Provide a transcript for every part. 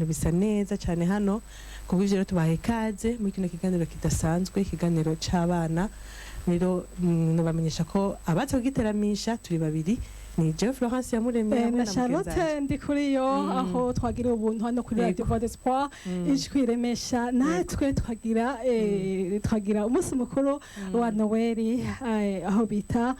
Ibintu bisa neza cyane hano. Kubw'ivyo rero tubahaye ikaze muri kino kiganiro kidasanzwe, ikiganiro c'abana. Rero nobamenyesha ko abaza kugiteramisha turi babiri, ni jewe Florence Yamuremye hamwe na na mugenzi Charlotte wanje. Ndi kuri yo aho twagira ubuntu hano kuri Radio Voix d'Espoir, ijwi riremesha. Natwe twagira umunsi mukuru wa Noel, aho bita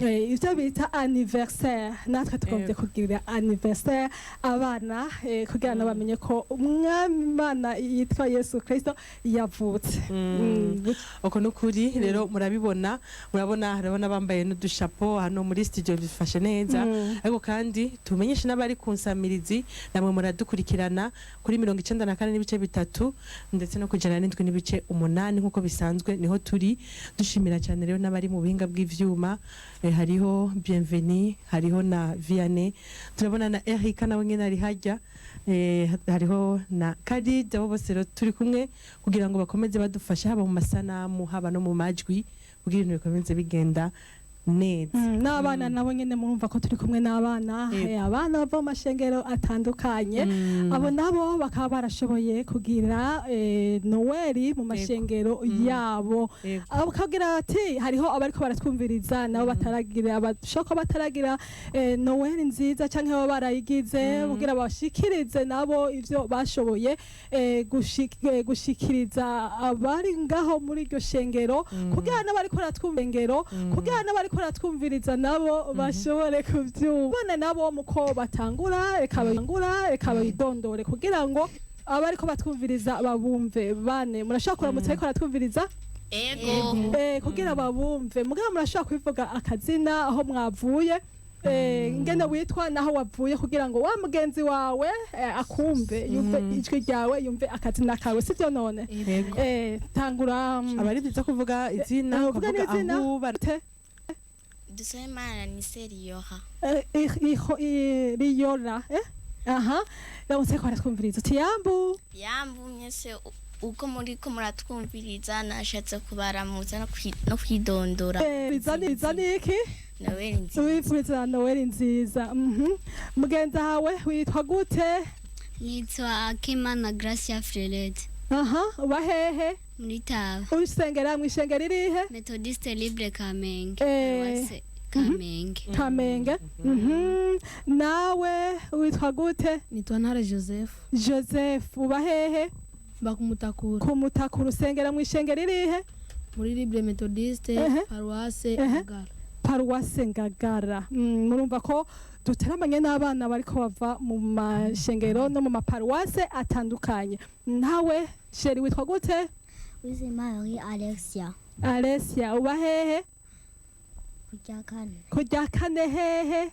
ivyo bita anniversaire. Natwe tugombye kugirira anniversaire abana, kugira ngo bamenye ko umwami Imana yitwa Yesu Kristo yavutse. Uko nukuri. Rero murabibona, murabona harabona bambaye n'udushapo hano muri studio, bifashe neza. Ariko kandi tumenyeshe n'abari ku nsamirizi, namwe muradukurikirana kuri 94.3 ndetse no ku 107.8. Nk'uko bisanzwe niho turi. Dushimira cyane rero n'abari mu buhinga bw'ivyuma, hariho Bienvenue, hariho na Vianney, turabona na Erika nawe nyene ari hajya, hariho na Kadid. Abo bose rero turi kumwe kugira ngo bakomeze badufashe haba mu masanamu, haba no mu majwi, kugira ibintu bikomeze bigenda neza. N'abana nabo nyene murumva ko turi kumwe n'abana, abana bava mu mashengero atandukanye. Abo nabo bakaba barashoboye kugira Noel mu mashengero yabo. Abo bakagira bati hariho abariko baratwumviriza nabo bataragira, bashobora kuba bataragira Noel nziza canke baba barayigize, kugira bashikirize nabo ivyo bashoboye gushikiriza abari ngaho muri iryo shengero, kugira n'abariko baratwumvengero, kugira n'abariko baratwumviriza nabo bashobore kuvyumva. Bana nabo muko batangura, reka batangura, reka babidondore kugira ngo abariko batwumviriza babumve. Bane, murashobora kuramutsa ariko baratwumviriza? Ego. Kugira babumve. Mugabo murashobora kubivuga akazina, aho mwavuye, ingene witwa naho wavuye, kugira ngo wa mugenzi wawe akumve, yumve ijwi ryawe, yumve akazina kawe, sivyo none? Yego. Tangura. Aba ari byiza kuvuga izina, uvuga ukavuga n'izina. aho uba. Te Dusabimana ni Seriyoha. Riyora, aha ndamutse ko baratwumviriza uti yambu. Yambu mwese, uko muri ko muratwumviriza, nashatse kubaramutsa no kwidondora. Bizani iki? Noel nziza. Wifuriza Noel nziza. Mugenzi wawe witwa gute? Nitwa Akimana Gracia Frelete. Aha, uba hehe? Muri Taba. Usengera mw'ishengero irihe? Methodiste Libre Kamenge. Paruwase Kamenge. Kamenge. Nawe witwa gute? Nitwa Ntare Joseph. Joseph, uba hehe? Mba kumutakura. Kumutakura. Usengera mw'ishengero irihe? Muri Libre Methodiste, Paruwase Ngagara. Paruwase Ngagara. Murumva ko duteramanye n'abana bariko bava mu mashengero no mu maparuwase atandukanye. Nawe chérie witwa gute? Marie Alexia. Alessia, uba hehe? Kurya kane. Kurya kane hehe?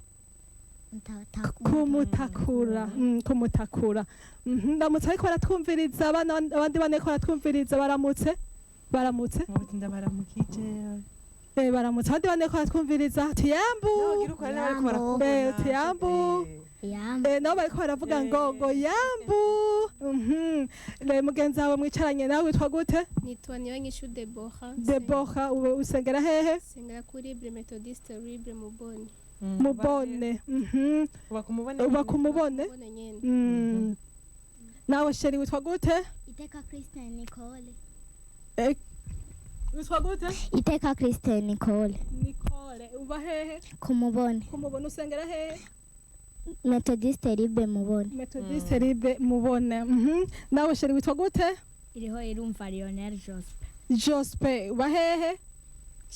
Kumutakura. Kumutakura. Ndamutse ariko baratwumviriza abana, abandi bana ariko baratwumviriza, baramutse, baramutse. Ndabaramukije. Baramutse abandi bana ariko baratwumviriza, tiyambu. Nabagira uko ari n'abariko barakubona. Tiyambu. Yambu. Nabo bariko baravuga ngo yambu. Mugenzi wawe mwicaranye nawe witwa gute? Nitwa Niyonyishu Debora. Debora, usengera hehe? Sengera kuri Libre Methodiste Libre Mubone. Mubone. Uba kumubone. Uba kumubone. Mubone nyene. Nawe chérie witwa gute? Iteka Christian Nicole. Witwa gute? Iteka Christian Nicole. Nicole, uba hehe? Kumubone. Kumubona. Usengera hehe? Methodiste Libre Mubone. Methodiste Libre Mubone. Nawe chérie witwa gute? Iriho irumva Lionel Jospe. Jospe, uba hehe?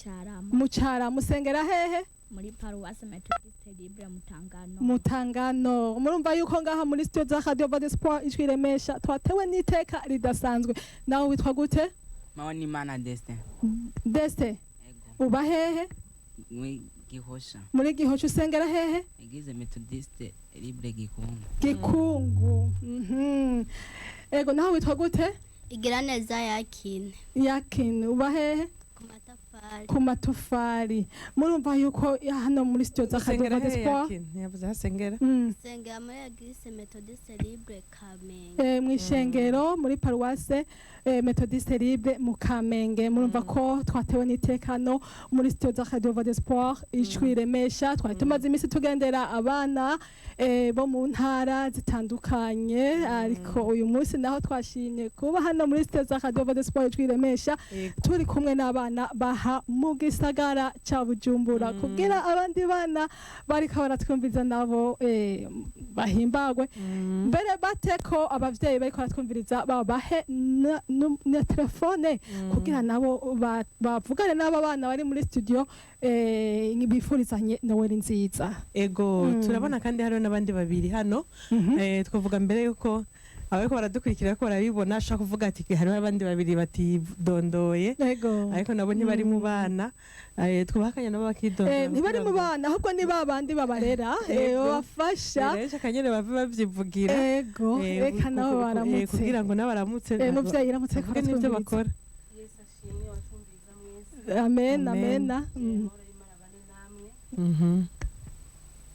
Carama. Mucara, musengera hehe? Muri Paruwase Methodiste Libre Mutangano. Mutangano. Murumva yuko ngaha muri studio za Radio Voix d'Espoir, ijwi remesha, twatewe n'iteka ridasanzwe. Nawe witwa gute? Mawonimana Destin. Destin. Ego. Uba hehe? Muri Gihosha. Muri Gihosha, usengera hehe? Eglise Methodiste Libre Gikungu. Gikungu. Ego, nawe witwa gute? Igiraneza Yakine. Yakin, uba hehe? Ku matafari. Matafari. Ku matafari. Murumva yuko hano muri studio za Radio Usengera Voix hehe? d'Espoir. Yakin? Ntiyavuze aho asengera. Sengera muri Eglise Methodiste Libre Kamenge. Mw'ishengero muri paruwase Methodiste Libre mu Kamenge. Murumva ko twatewe n'itekano muri studio za Radio Voix d'Espoir, ijwi remesha. Twari tumaze iminsi tugendera abana bo mu ntara zitandukanye, ariko uyu munsi naho twashimye kuba hano muri studio za Radio Voix d'Espoir, ijwi remesha, turi kumwe n'abana baha mu gisagara ca Bujumbura, kugira abandi bana bariko baratwumviza nabo bahimbagwe. Mbere bate ko abavyeyi bariko baratwumviriza babahe na telefone kugira nabo bavugane n'aba bana bari muri studio, bifurizanye Noel nziza. Ego. Turabona kandi hariho n'abandi babiri hano. Twavuga mbere yuko abariko baradukurikira ko barabibona, ashobora kuvuga ati hariho abandi babiri batidondoye, ariko nabo ntibari mu bana. Twubaha akanya nabo bakidondora. Ntibari mu bana, ahubwo ni ba bandi babarera, babafasha. Rero akanyene bave babyivugira. Ego, reka nabo baramutse. Kugira ngo nabo baramutse. Muvyeyi, iramutse. Bavuge n'ivyo bakora. Amen. Amen. Amen.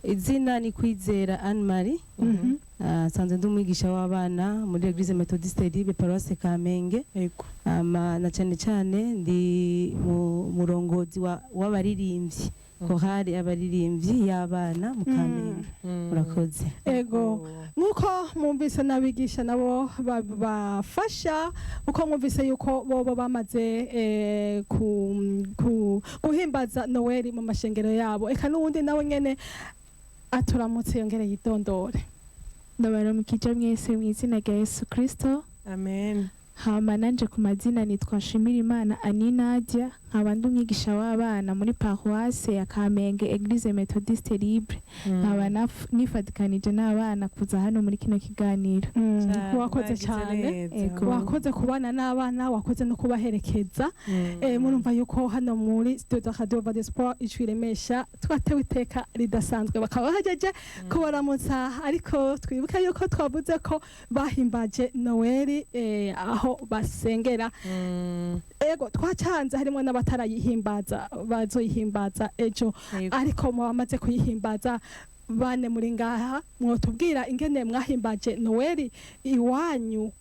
Izina ni Kwizera Anne Marie. Nsanzwe ndi umwigisha w'abana muri Eglise Methodiste Libre, Paroisse Kamenge. Ama, na cyane cyane ndi mu murongozi w'abaririmbyi, korali abaririmbyi y'abana mu Kamenge. Murakoze. Ego, nk'uko mwumvise n'abigisha nabo bafasha, uko mwumvise yuko bobo bamaze guhimbaza Noweli mu mashengero yabo. Eka n'uwundi nawe nyene aturamutse yongere yidondore. Ndabaramukije mwese mu izina rya Yesu Kristo. Amen. Hama nanje ku mazina nitwa Nshimirimana Ani Nadia, nkaba ndi umwigisha w'abana muri paroisse ya Kamenge, Eglise Methodiste Libre. Nkaba nifatikanije n'abana kuza hano muri kino kiganiro. Wakoze cyane. Ego. Wakoze kubana n'abana, wakoze no kubaherekeza. Murumva yuko hano muri studio za Radio Voix d'Espoir, ijwi remesha, twatewe iteka ridasanzwe, bakaba bahejeje kubaramutsa. Ariko twibuke yuko twavuze ko bahimbaje Noeli aho basengera. Ego, twacanze harimo n'abatarayihimbaza, bazoyihimbaza ejo. Ariko mu bamaze kuyihimbaza, bane muri ngaha, mwotubwira ingene mwahimbaje Noeli iwanyu?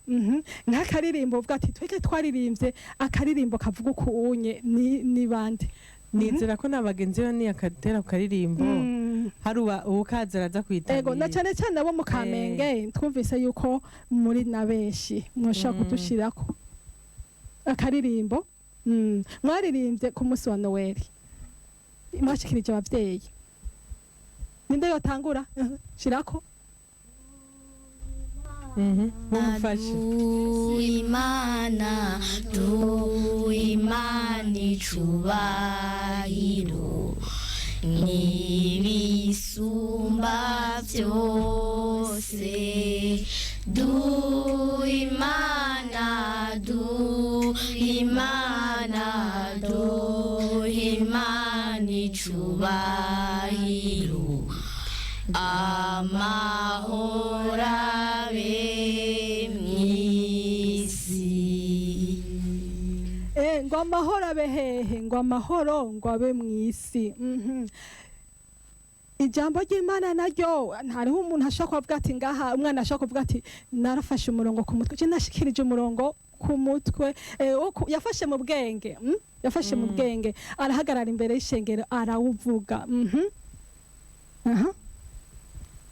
Nk'akaririmbo uvuga ati tweke twaririmbye akaririmbo kavuga uku unye, ni bande? Nizera ko na bagenzi be niyakatera ku karirimbo hari uwukaza araza kwitabira. Ego, na cyane cyane abo mu Kamenge, twumvise yuko muri na benshi. Mwoshobora kudushirako akaririmbo mwaririmbye ku munsi wa Noeli mwashikirije abavyeyi. Ninde yotangura? Shirako. Mumufashe. Imana, duha Imana icubahiro n'ibisumba byose. Duha Imana, duha Imana, duha Imana icubahiro. Amahoro abe mw'isi. Ngo amahoro abe hehe? Ngo amahoro ngo abe mw'isi. Ijambo ry'Imana naryo, ntariho umuntu ashobora kuvuga ati ngaha umwana ashobora kuvuga ati narafashe umurongo ku mutwe, je nashikirije umurongo ku mutwe, yafashe mu bwenge, Yafashe mu bwenge, arahagarara imbere y'ishengero arawuvuga. Aha.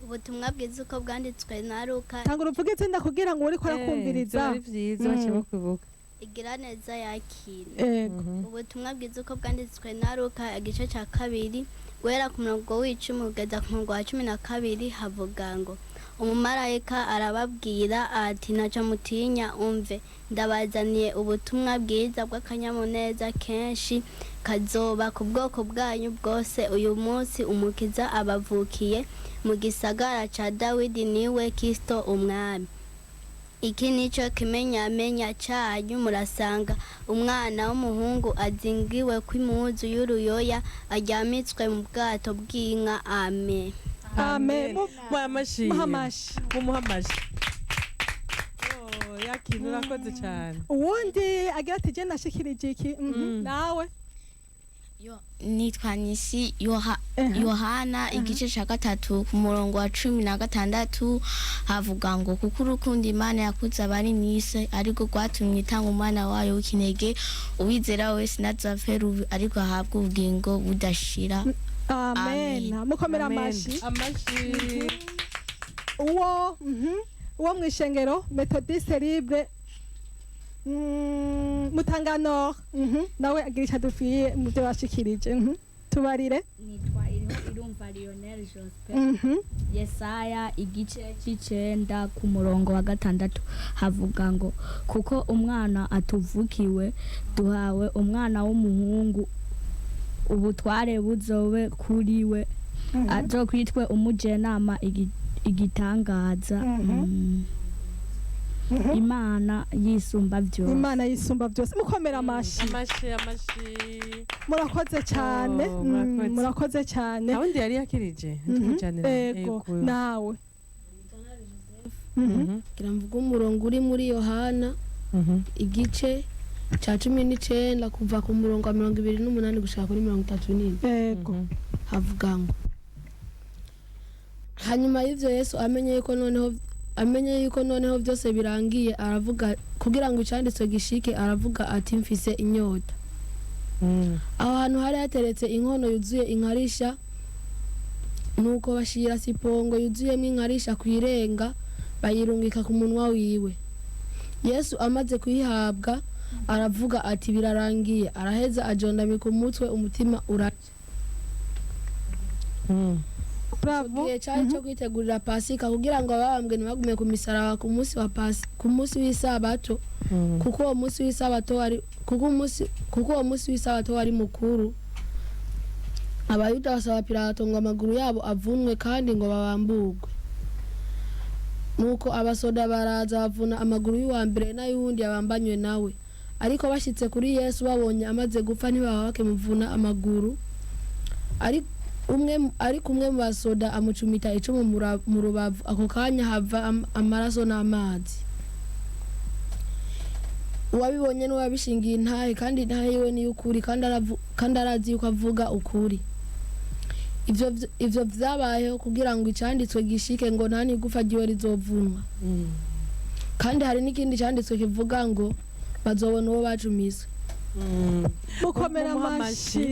Ubutumwa bwiza uko bwanditswe na Luka. Tanga uvuge izina kugira ngo uriko arakumviriza. Byari vyiza, baciye bakwibuka. Igira neza yakira. Ego. Ubutumwa bwiza uko bwanditswe na Luka, igice cya kabiri, guhera ku murongo w'10 kugeza ku murongo wa 12, havuga ngo: "Umumarayika arababwira ati: 'Ntacyo mutinya, umve, ndabazaniye ubutumwa bwiza bw'akanyamuneza kenshi kazoba ku bwoko bwanyu bwose. Uyu munsi Umukiza abavukiye mu gisagara ca Dawidi, niwe Kristo Umwami. Iki nico kimenyamenya cyanyu: murasanga umwana w'umuhungu azingiwe kw'impuzu y'uruyoya, aryamitswe mu bwato bw'inka. Amen.'" Amen. Muha amashi. Muha amashi. Mumuha amashi. Oh, yakina, urakoze cyane. Uwundi agira ati je nashikirije iki. Nawe. Nitwa Nisi Yohana igice cya 3 ku murongo wa 16 havuga ngo kuko urukundo Imana yakuze abari mw'isi ariko rwatumye itanga umwana wayo w'ikinege, uwizera wese ntazapfe rubi ariko ahabwe ubugingo budashira. Amen. Mukomera Amen. amashi. Amashi. Uwo mw'ishengero Methodiste Libre Mutangano, nawe agira icyo adupfiye mu byo bashikirije. Tubarire. Nitwa Iriho Irumva Lionel Jospin. Yesaya igice c'icenda ku murongo wa 6 havuga ngo kuko umwana atuvukiwe, duhawe umwana w'umuhungu, ubutware buzobe kuri we, azokwitwe umujenama igitangaza, Imana yisumba byose. Imana yisumba byose. Mukomera amashi. Amashi, amashi. Murakoze cyane. Oh, murakoze. Murakoze cyane. Nta wundi yari yakirije tumujanira? Ego, nawe. Ngira mvuge umurongo uri muri Yohana igice cya 19 kuva ku murongo wa 28 gushika kuri 37. Ego. Havuga ngo hanyuma y'ivyo Yesu amenye yuko noneho byose birangiye, aravuga kugira ngo icanditswe gishike, aravuga ati mfise inyota. Aho hantu hari hateretse inkono yuzuye inkarisha, nuko bashira sipongo yuzuyemo inkarisha ku irenga, bayirungika ku munwa wiwe. Yesu amaze kuyihabwa aravuga ati birarangiye, araheza ajondamika umutwe, umutima uraca. Bravo. Igihe cyari cyo kwitegurira Pasika kugira ngo ababambwe ntibagume ku misaraba ku munsi w'isabato, kuko uwo munsi w'isabato wari mukuru. Abayuda basaba Pilato ngo amaguru yabo avunwe kandi ngo babamburwe. Nuko abasoda baraza bavuna amaguru y'uwa mbere n'ay'uwundi yabambanywe nawe. Ariko bashyitse kuri Yesu babonye amaze gupfa, ntibaba bakimuvuna amaguru. Ariko umwe mu basoda amucumita icumu mu rubavu, ako kanya hava amaraso n'amazi. Uwabibonye n'uwabishingiye intahe, kandi intahe yiwe ni iy'ukuri, kandi arazi yuko avuga ukuri. Ivyo vyabayeho kugira ngo icanditswe gishike ngo nta n'igufa ryiwe rizovunwa. Kandi hari n'ikindi canditswe kivuga ngo bazobona uwo bacumiswe. Mukomera Mumuhe amashi.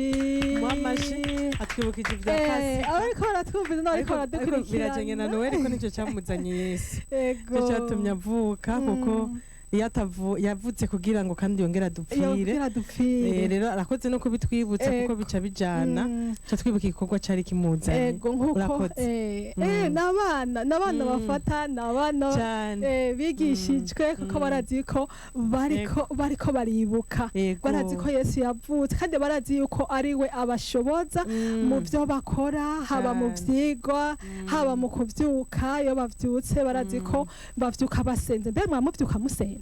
Mumuhe amashi, atwibukije ibya Pasika. Abariko baratwumviza n'abariko Ariko birajanye na baradukurikirana. Noel, ko nicyo cyamuzanye Yesu, Ego. nicyo cyatumye avuka, kuko iyo atavu yavutse kugira ngo kandi yongere adupfire. Yongere adupfire. Rero arakoze no kubitwibutsa, kuko bica bijana, ca twibuka igikorwa cari kimuzanye. Ego, nkuko Urakoze. N'abana bafata n'abana Cane. Bigishijwe, kuko barazi ko bariko baribuka, barazi ko Yesu yavutse, kandi barazi yuko ari we abashoboza mu byo bakora, haba mu vyigwa, haba mu kuvyuka. Iyo bavyutse barazi ko bavyuka basenze. Mbe mwamuvyuka musenze?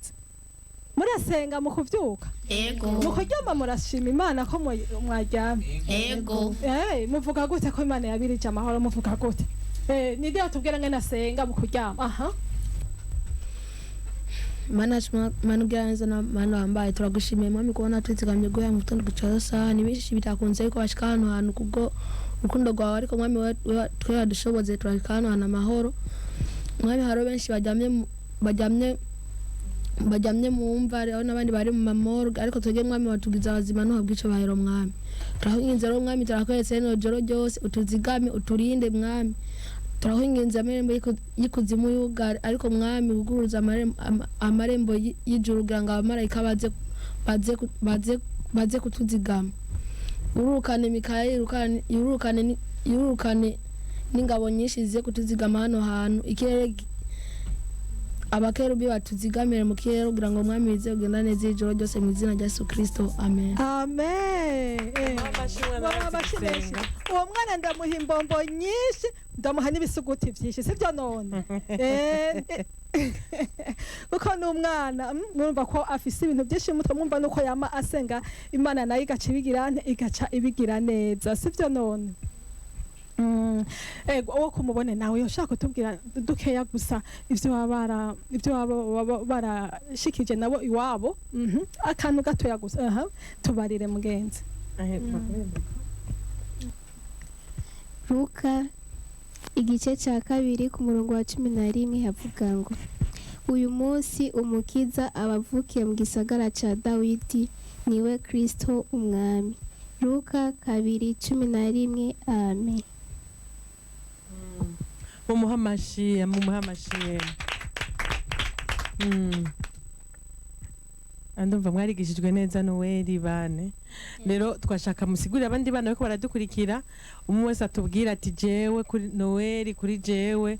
Murasenga mu kuvyuka? Ego. Mu kuryama murashima Imana ko mwaryamye? Ego. Muvuga gute ko Imana yabirije amahoro? Muvuga gute? Ninde yatubwira ngene asenga mu kuryama? Aha. Mana yacu, Mana ugira neza na Mana wambaye, turagushimiye Mwami kubona tuzigamye guhera mu gitondo guca saha. Ni benshi bitakunze ariko bashika hano hantu kubwo urukundo rwawe, ariko Mwami twe wadushoboze turashika hano hantu amahoro. Mwami, hariho benshi baryamye mu mva, hariho n'abandi bari mu mamorgue, ariko twebwe Mwami watugize abazima, ntuhabwe icubahiro. Mwami, turakwinginze rero, Mwami, turakweretse rino joro ryose, utuzigame, uturinde. Mwami, turakwinginze amarembo y'ikuzimu yugare, ariko Mwami wuguruze amarembo y'ijuru kugira ngo abamarayika baze kutuzigama. Urukane Mikayeli, yurukane n'ingabo nyinshi zize kutuzigama hano hantu, ikirere abakerubi batuzigamire mu kirere kugira ngo Mwami bize kugenda neza ijoro ryose, mu izina rya Yesu Kristo, amen. Amen. Mwana Amashi menshi. Uwo mwana ndamuha imbombo nyinshi, ndamuha n'ibisuguti vyinshi, sivyo none? Kuko ni umwana, murumva ko afise ibintu byinshi mu mutwe, mwumva nuko yama asenga Imana, nayo igaca ibigira nte? Igaca ibigira neza, sivyo none? Ego, uwo kumubone nawe yoshaka kutubwira dukeya gusa ivyo baba barashikije nabo iwabo. Akantu gatoya gusa. Aha, tubarire mugenzi. Luka igice cya 2 ku murongo wa 11 havuga ngo uyu munsi umukiza abavukiye mu gisagara cya Dawidi niwe Kristo umwami. Luka 2:11. Amen. Mumuhe amashi, mumuhe amashi. Ndumva mwarigishijwe neza Noeli bane. Rero twashaka musigurire abandi bana bariko baradukurikira, umwe wese atubwira ati jewe kuri Noeli, kuri jewe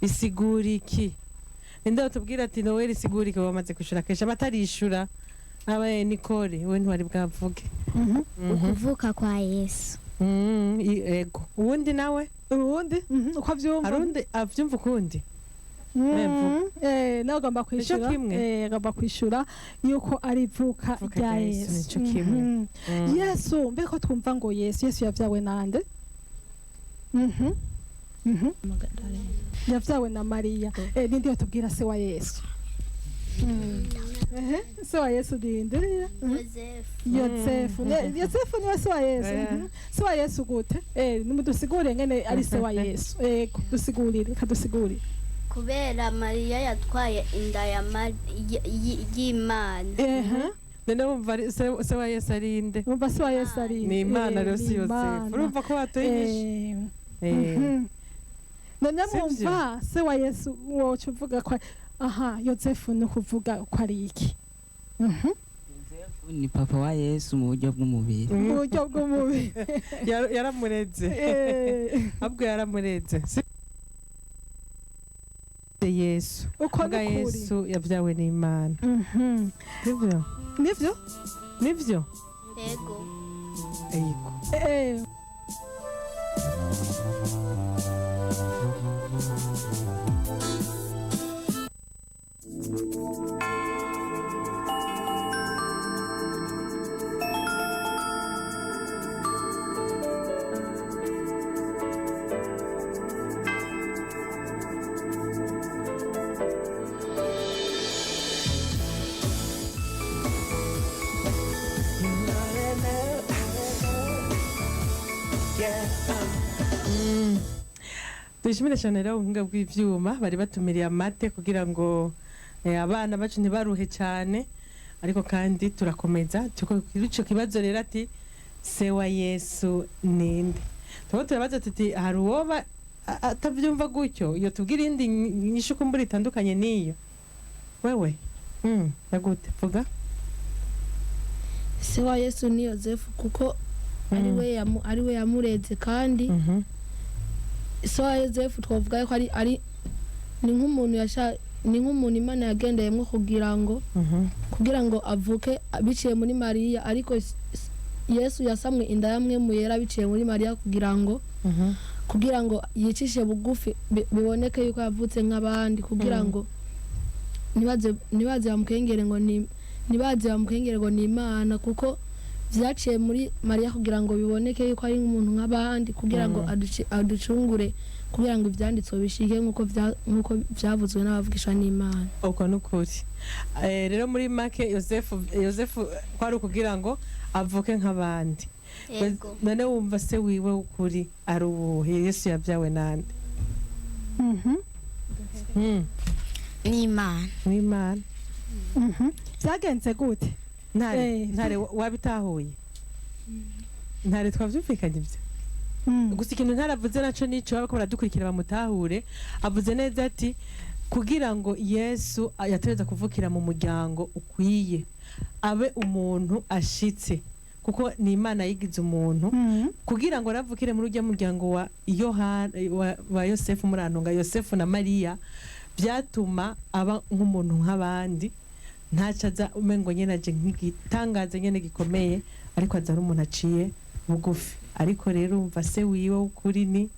isigura iki? Ninde batubwira ati Noeli isigura iki? Bamaze kwishura kenshi abatarishura abaye Nicole, we ntiwari bwavuge. Ukuvuka kwa Yesu. Ego. Uwundi nawe? Uwundi uko avyumva. Harundi avyumva ukundi? Nawe agomba kwishura, agomba kwishura yuko ari ivuka rya Yesu. Yesu mbe ko twumva ngo Yesu yavyawe nande? Yavyawe na Mariya. Ninde yatubwira se wa Yesu? Se wa Yesu ninde? Yosefu. Yosefu niwe se wa Yesu. Se wa Yesu gute? Nimudusigurire ngene ari se wa Yesu. Ego, dusigurire, kadusigurire. Kubera Mariya yatwaye inda y'Imana. None wumva se wa Yesu ari nde? Wumva se wa Yesu ari ni Imana rero, si Yosefu. Urumva ko batoye inyishu. None mwumva se wa Yesu woca uvuga ko aha Yosefu ni ukuvuga ko ari iki? Yosefu ni papa wa Yesu mu buryo bw'umubiri. Mu buryo bw'umubiri. Yaramureze. Ahubwo yaramureze. Yesu uko ni Yesu yavyawe n'Imana. Nivyo? Nivyo? Nivyo? Yego. Yego. Dushimire cyane rero ubuhinga bw'ivyuma bari batumiriye amate kugira ngo abana bacu ntibaruhe cyane, ariko kandi turakomeza ico kibazo rero ati se wa Yesu ninde? Tuba turabaza tuti hari uwoba atavyumva gutyo, iyo tubwira indi nyishu kumbura itandukanye n'iyo wewe. Ndagute vuga. Se wa Yesu ni Yosefu kuko ari we yamureze, kandi so Yosefu twavuga ko ari ni nk'umuntu ni nk'umuntu Imana yagendeyemo kugira ngo avuke biciye muri Mariya, ariko Yesu yasamwe inda yamwe mu yera biciye muri Mariya kugira ngo yicishe bugufi biboneke yuko yavutse nk'abandi, kugira ngo ntibaze bamukengere ngo ni ntibaze bamukengere ngo ni Imana, kuko vyaciye muri Mariya kugira ngo biboneke yuko ari umuntu nk'abandi, kugira ngo aducungure, kugira ngo ivyanditswe bishike nkuko vyavuzwe n'abavugishwa n'Imana. Uko nukuri. Rero muri make Yosefu kwari ukugira ngo avuke nk'abandi. None wumva se wiwe ukuri ari uwuhe? Yesu yavyawe nande? N'Imana. N'Imana. Vyagenze gute? Ntare wabitahuye? Ntare twavyumvikanye ivyo? Gusa ikintu ntaravuze naco nico bariko baradukurikira bamutahure, avuze neza ati kugira ngo Yesu yatereza kuvukira mu muryango ukwiye, abe umuntu ashitse, kuko ni Imana yigize umuntu, kugira ngo aravukire muri urya muryango wa Yohana wa Yosefu, murantunga Yosefu na Mariya, byatuma aba nk'umuntu nk'abandi, ntaco aza umengo nyene aje nk'igitangaza nyene gikomeye, ariko aza ari umuntu aciye bugufi. Ariko rero umva se wiwe ukuri ni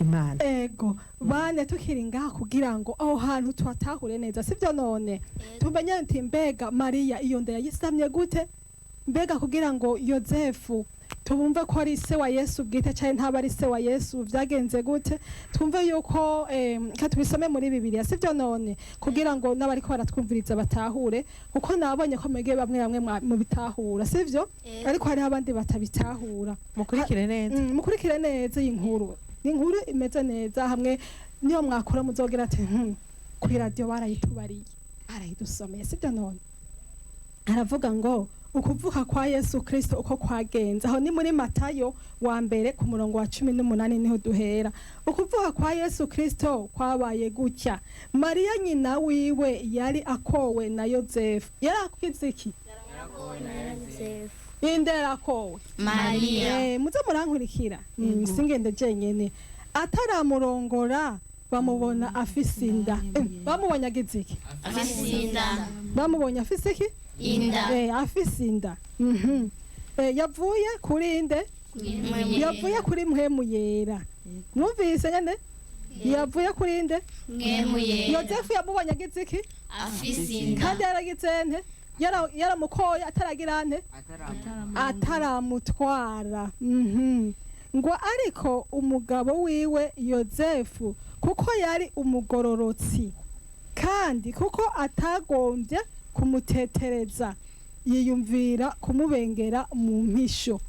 Imana. Ego bane tukiri ngaha kugira ngo aho hantu tuhatahure neza, sivyo? None tumenye nti mbega Mariya iyo nda yayisamye gute? Mbega kugira ngo Yosefu Tubumve ko ari se wa Yesu bwite cyane, ntaba ari se wa Yesu, byagenze gute? Twumve yuko ka tubisome muri Bibiliya, sibyo none, kugira ngo n'abariko baratwumviriza batahure, kuko nabonye ko mwebwe bamwe bamwe mubitahura, sivyo? Yego. Ariko hariho abandi batabitahura. Mukurikire neza. Mukurikire neza iyi nkuru, ni inkuru imeze neza, hamwe niyo mwakura muzogira ati kuri radiyo barayitubariye, barayidusomeye, sibyo none? Aravuga ngo ukuvuka kwa Yesu Kristo uko kwagenze. Aho ni muri Matayo wa mbere ku murongo wa 18 niho duhera. Ukuvuka kwa Yesu Kristo kwabaye gutya: Mariya nyina wiwe yari akowe na Yozefu. Yari akize iki? Inde yarakowe? Mariya. Muze murankurikira. Singende jenyene. Ataramurongora bamubona afise inda. Bamubonye agize iki? Afise inda. Bamubonye afise iki? Inda. Afise inda. Yavuye kuri inde? Mpwemu. Yavuye kuri Mpwemu Yera. Mwumvise nyene? Yavuye kuri inde? Mpwemu Yera. Yozefu yamubonye agize iki? Afise inda. Kandi yaragize nte? Yaramukoye ataragira nte? Ataramutwara. Ngo ariko umugabo wiwe Yozefu, kuko yari umugororotsi kandi kuko atagombye kumutetereza, yiyumvira kumubengera mu mpisho.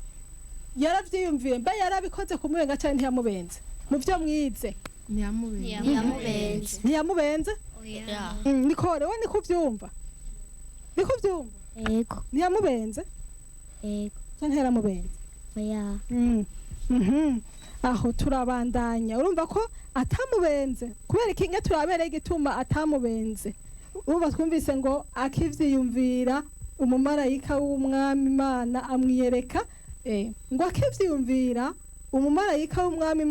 Yaravyiyumviye. Mbe yarabikoze kumubenga cyane ntiyamubenze? Mu byo mwize? Ntiyamubenze. Ntiyamubenze? Oya. Niko rewe niko uvyumva, niko uvyumva? Yego. Ntiyamubenze? Yego. Canke yaramubenze? Oya. Aho turabandanya. Urumva ko atamubenze. Kubera iki? Nge turabereye igituma atamubenze. Urumva twumvise ngo akivyiyumvira umumarayika w'umwami Imana amwiyereka, ngo akivyiyumvira umumarayika w'umwami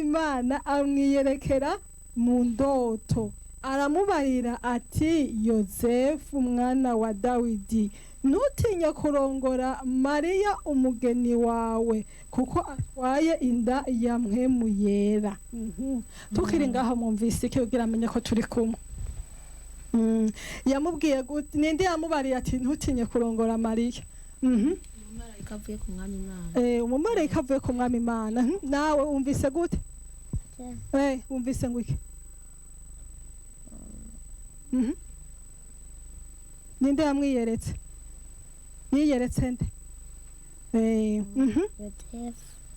Imana amwiyerekera mu ndoto, aramubarira ati: "Yozefu mwana wa Dawidi, ntutinye kurongora Mariya umugeni wawe, kuko atwaye inda ya Mpwemu Yera." Tukiri ngaho, mwumvise iki kugira amenye ko turi kumwe? Yamubwiye gute? Ninde yamubariye ati ntutinye kurongora Mariya? Umumarayika avuye ku mwami Imana. Umumarayika avuye ku mwami Imana. Nawe wumvise gute? Wumvise ngo iki? Ninde yamwiyeretse? Yiyeretse nde?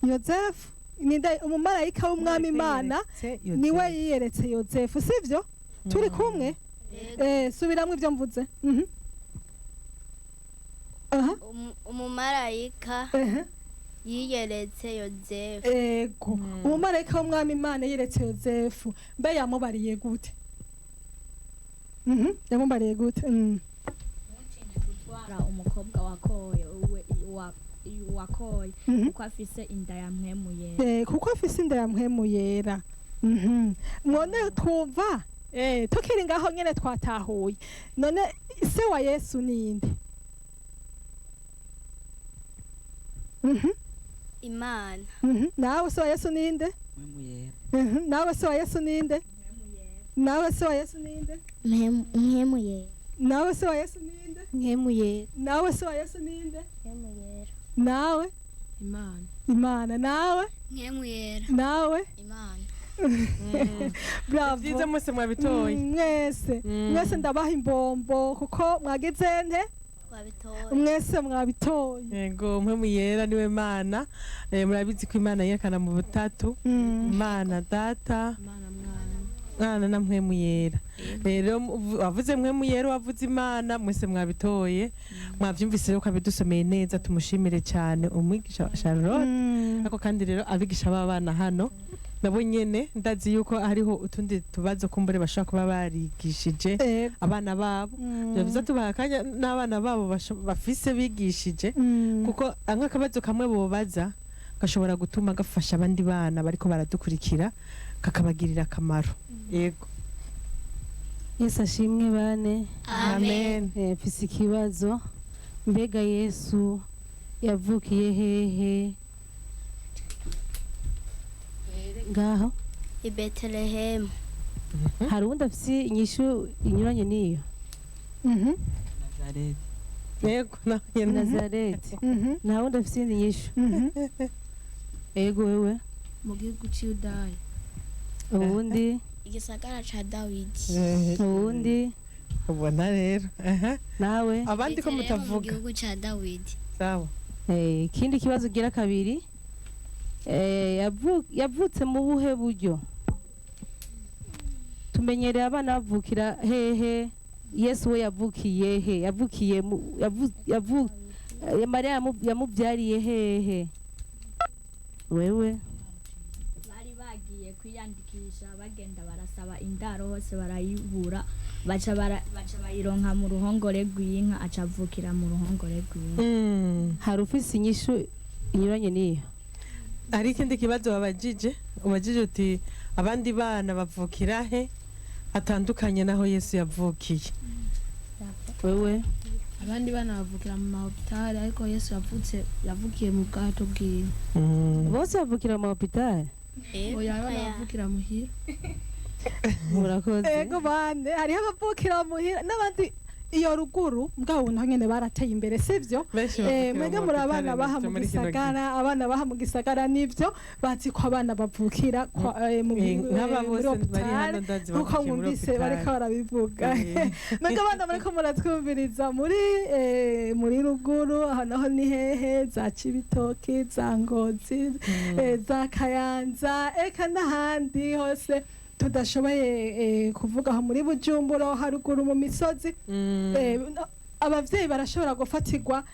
Yozefu. Ninde? Umumarayika w'umwami Imana niwe yiyeretse Yozefu, sivyo? Turi kumwe? Subiramwo ivyo mvuze. Aha. Umumarayika yiyeretse Yozefu. Ego. Umumarayika w'umwami Imana yiyeretse Yozefu. Mbe yamubariye gute? Yamubariye gute? Gutwara umukobwa wakoye wakoye kuko afise inda ya Mpwemu Yera. Kuko afise inda ya Mpwemu Yera. None twumva tukiri ngaho nyene twatahuye. None se wa Yesu ninde? Imana. Nawe se wa Yesu ninde? Nawe se wa Yesu ninde? Nawe se wa Yesu ninde? Mpwemu Yera. Nawe se wa Yesu ninde? Mpwemu Yera. Nawe se wa Yesu ninde? Mpwemu Yera. Nawe? Imana. Imana. Nawe? Mpwemu Yera. Nawe? Imana. Bravo. Vyiza, mwese mwabitoye. Mwese mwese ndabaha imbombo kuko mwagize nte? Twabitoye. Mwese mwabitoye. Yego, Mpwemu Yera niwe Mana. Murabizi ko Imana yerekana mu butatu: Imana Data, Mwana na Mpwemu Yera. Rero wavuze Mpwemu Yera, wavuze Imana, mwese mwabitoye. Mwavyumvise rero ko abidusomeye neza, tumushimire cyane umwigisha Charlotte. Ariko kandi rero abigisha b'abana hano nabo nyene ndazi yuko hariho utundi tubazo kumbure bashobora kuba barigishije abana babo. Biba byiza tubaha akanya n'abana babo bafise bigishije, kuko nk'akabazo kamwe bobaza gashobora gutuma gafasha abandi bana bariko baradukurikira, kakabagirira akamaro. Yego. Yesu ashimwe bane. Amen. Mfise ikibazo. Mbega Yesu yavukiye hehe? Ngaho. I Betelehemu. Hari uwundi afise inyishu inyuranye n'iyo? Nazareti. Yego, naho nyene. Nazareti. Nta wundi afise iyindi nyishu? Ego, wewe. Mu gihugu c'Yudaya. Uwundi? Igisagara ca Dawidi. Uwundi? Ubona rero, aha. Nawe? Abandi ko Betelehemu mu mutavuga? gihugu ca Dawidi. Sawa. Ikindi kibazo ugira kabiri, yavutse mu buhe buryo? Tumenyereye abana bavukira hehe? Yesu we yavukiye he? Yavukiye mu yavu, yavu, Mariya yamuvyariye hehe? Wewe. Bari bagiye kwiyandikisha, bagenda barasaba indaro hose barayibura, baca bayironka mu ruhongore rw'inka, aca avukira mu ruhongore rw'inka. Hari ufise inyishu inyuranye n'iyo? Hari ikindi kibazo babajije, ubajije uti abandi bana bavukira he hatandukanye naho Yesu yavukiye? Wewe. Abandi bana bavukira mu mahopitali, ariko Yesu yavukiye mu bwato bw'inka. Bose bavukira mu mahopitali? Oya, abana bavukira muhira. Murakoze. Ego bane, hariho abavukira muhira n'abandi iyo ruguru, mbwa ubu naho nyene barateye imbere, sivyo? Benshi bavukira Mwebwe mu muri hopitali abana baha mu muri kino gihe. gisagara, abana baha mu gisagara nivyo bazi ko abana bavukira Nk'aba muri bose bari hopitali, hano ndazi nkuko bavukiye muri mwumvise hopitali. bariko barabivuga. Mwebwe abana bariko muratwumviriza muri ruguru, aho naho ni hehe? Za Cibitoki, za Ngozi, za Kayanza, eka n'ahandi hose tudashoboye kuvuga, aho muri Bujumbura, aho haruguru mu misozi, abavyeyi barashobora gufatirwa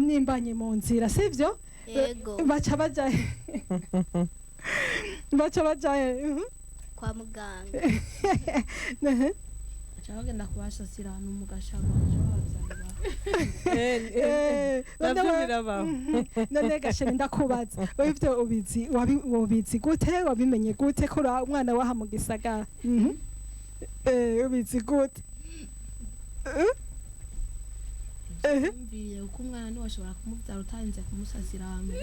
n'imbanyi mu nzira, sivyo? Yego. Baca baja Kwa muganga. Baca bagenda kubasasira ahantu mu gashamba, baca babavyarira. Navyo birabaho. None gasheri, ndakubaza, wowe ivyo ubizi ubizi gute? Wabimenye gute ko uri umwana waha mu gisagara? Ubizi gute? Yumviriye uko umwana ntiwashobora kumubyara utarinze kumusasira ahantu.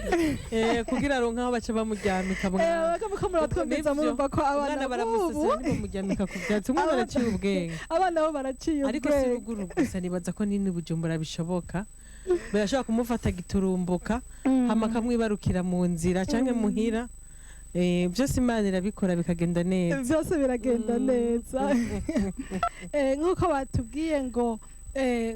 Kugira aronke aho baca bamuryamika mwana. Ko muratwumviza, Nivyo. murumva ko abana Umwana baramusasira, b'ubu ntibamuryamika ku byatsi, umwana araciye ubwenge. Abana bo baraciye Ariko si ubwenge. ruguru gusa, nibaza ko nini Bujumbura bishoboka, birashobora kumufata giturumbuka, hama akamwibarukira mu nzira canke muhira. Byose Imana irabikora bikagenda neza. Byose biragenda neza. Nk'uko batubwiye ngo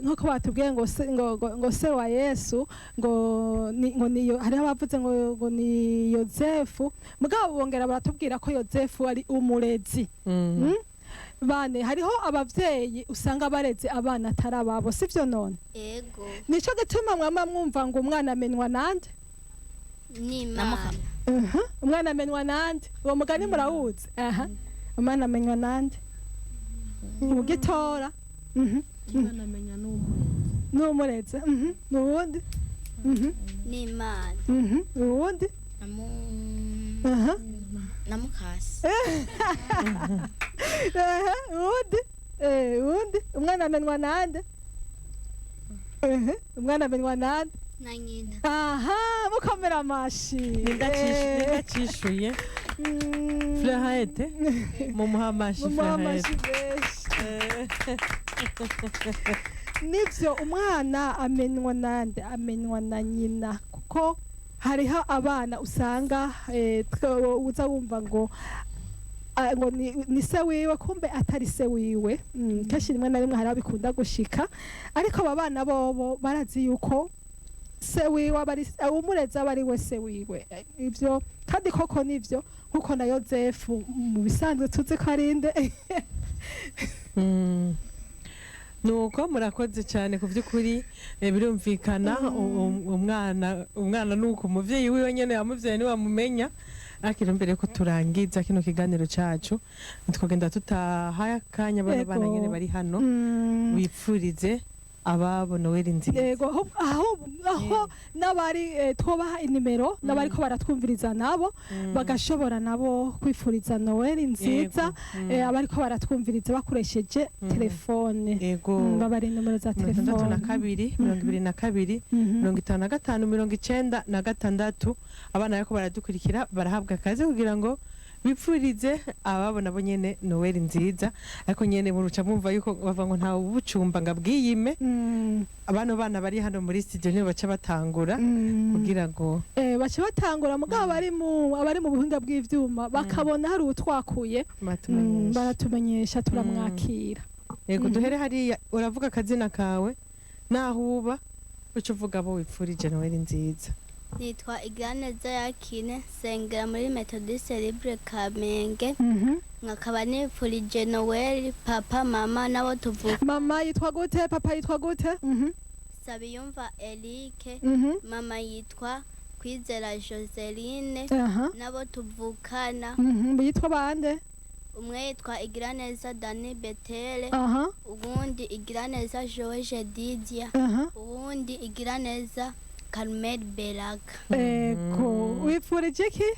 nk'uko batubwiye ngo se, ngo se wa Yesu ngo ni, ngo ni hariho abavuze ngo ni Yozefu, mugabo bongera baratubwira ko Yozefu ari umurezi. Bane, hariho abavyeyi usanga bareze abana atari ababo, sivyo none? Yego. Nico gituma mwama mwumva ngo umwana amenywa nande? N'Imana. Umwana amenywa nande? Uwo mugani murawuzi? Aha, umwana amenywa nande ugitora? Umwana amenya n'umurezi. N'umurezi. N'uwundi? N'Imana. Uwundi? Aha. Na mukasi. Aha, uwundi? Uwundi, umwana amenywa nande? Umwana amenywa nande? Na nyina. Aha, mukomera amashi. Nindacishuye Fleurette, mumuha amashi. Mumuha amashi Fleurette. menshi. Nivyo, umwana amenywa nande? Amenywa na nyina, kuko hariho abana usanga uza wumva ngo ngo ni se wiwe, kumbe atari se wiwe. Kenshi rimwe na rimwe hari aho bikunda gushika, ariko aba bana bobo barazi yuko se wiwe aba ari umurezi, aba ari we se wiwe. Ivyo kandi koko nivyo, nkuko na Yozefu mu bisanzwe tuzi ko ari inde. Nuko murakoze cyane ku by'ukuri, birumvikana umwana nuko umuvyeyi wiwe nyene yamuvyaye niwamumenya. Ariko mbere ko turangiza kino kiganiro cacu, twogenda tutahaye akanya bano bana nyene bari hano bipfurize ababo Noel nziza. Yego, aho n'abari twobaha inimero, n'abariko baratwumviriza nabo bagashobora nabo kwifuriza Noel nziza. Yego. Abariko baratwumviriza bakoresheje telefone. Yego. Babari inimero za mirongo itandatu na telefone. kabiri 22 55 96. Abana bariko baradukurikira barahabwa akazi kugira ngo Bipfurize ababo nabo nyene Noel nziza, ariko nyene muruca mumva yuko bava ngo ntawe ubucumba ngo abwiyime. Abano bana bari hano muri studio nibo baca batangura kugira ngo baca batangura, mugabo abari mu buhinga bw'ivyuma bakabona hari utwakuye, batumenyesha. Baratumenyesha, turamwakira. Yego, duhere hariya. Uravuga akazina kawe naho uba, uca uvuga abo wipfurije Noel nziza. Nitwa Igiraneza Yakine, sengera muri Methodiste Libre Kamenge, nkakaba nipfurije Noel papa, mama n'abo tuvuka. Mama yitwa gute? Papa yitwa gute? Sabiyumva Eric. Mama yitwa Kwizera Joseline. N'abo tuvukana, Bitwa bande? Umwe yitwa Igiraneza Dani Betere, uwundi Igiraneza George Didia, uwundi Igiraneza Carmel Beraga. Ego, wipfurije iki?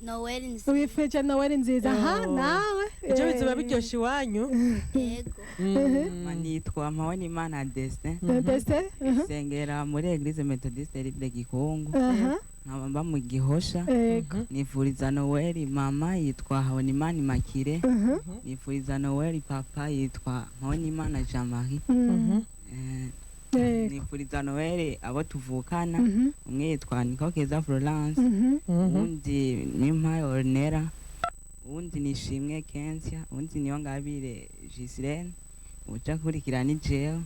Noel nziza. Wipfurije Noel nziza. Aha nawe. Ibyo bizoba biryoshe iwanyu. Yego. Nitwa Mpawenimana Destin. Destin. Sengera muri Eglise Methodiste Libre Gikungu, nkaba mba mu Gihosha. Nifuriza Noel mama yitwa Habonimana Makire. Nifuriza Noel papa yitwa Mpawenimana Jean Marie. Nifuriza Noel abo tuvukana, umwe yitwa Nikokeza Florence, uwundi ni Mpayo Ornera, uwundi ni Ishimwe Kensia, uwundi niyo Ngabire Gislaine, uca kurikira ni jewe.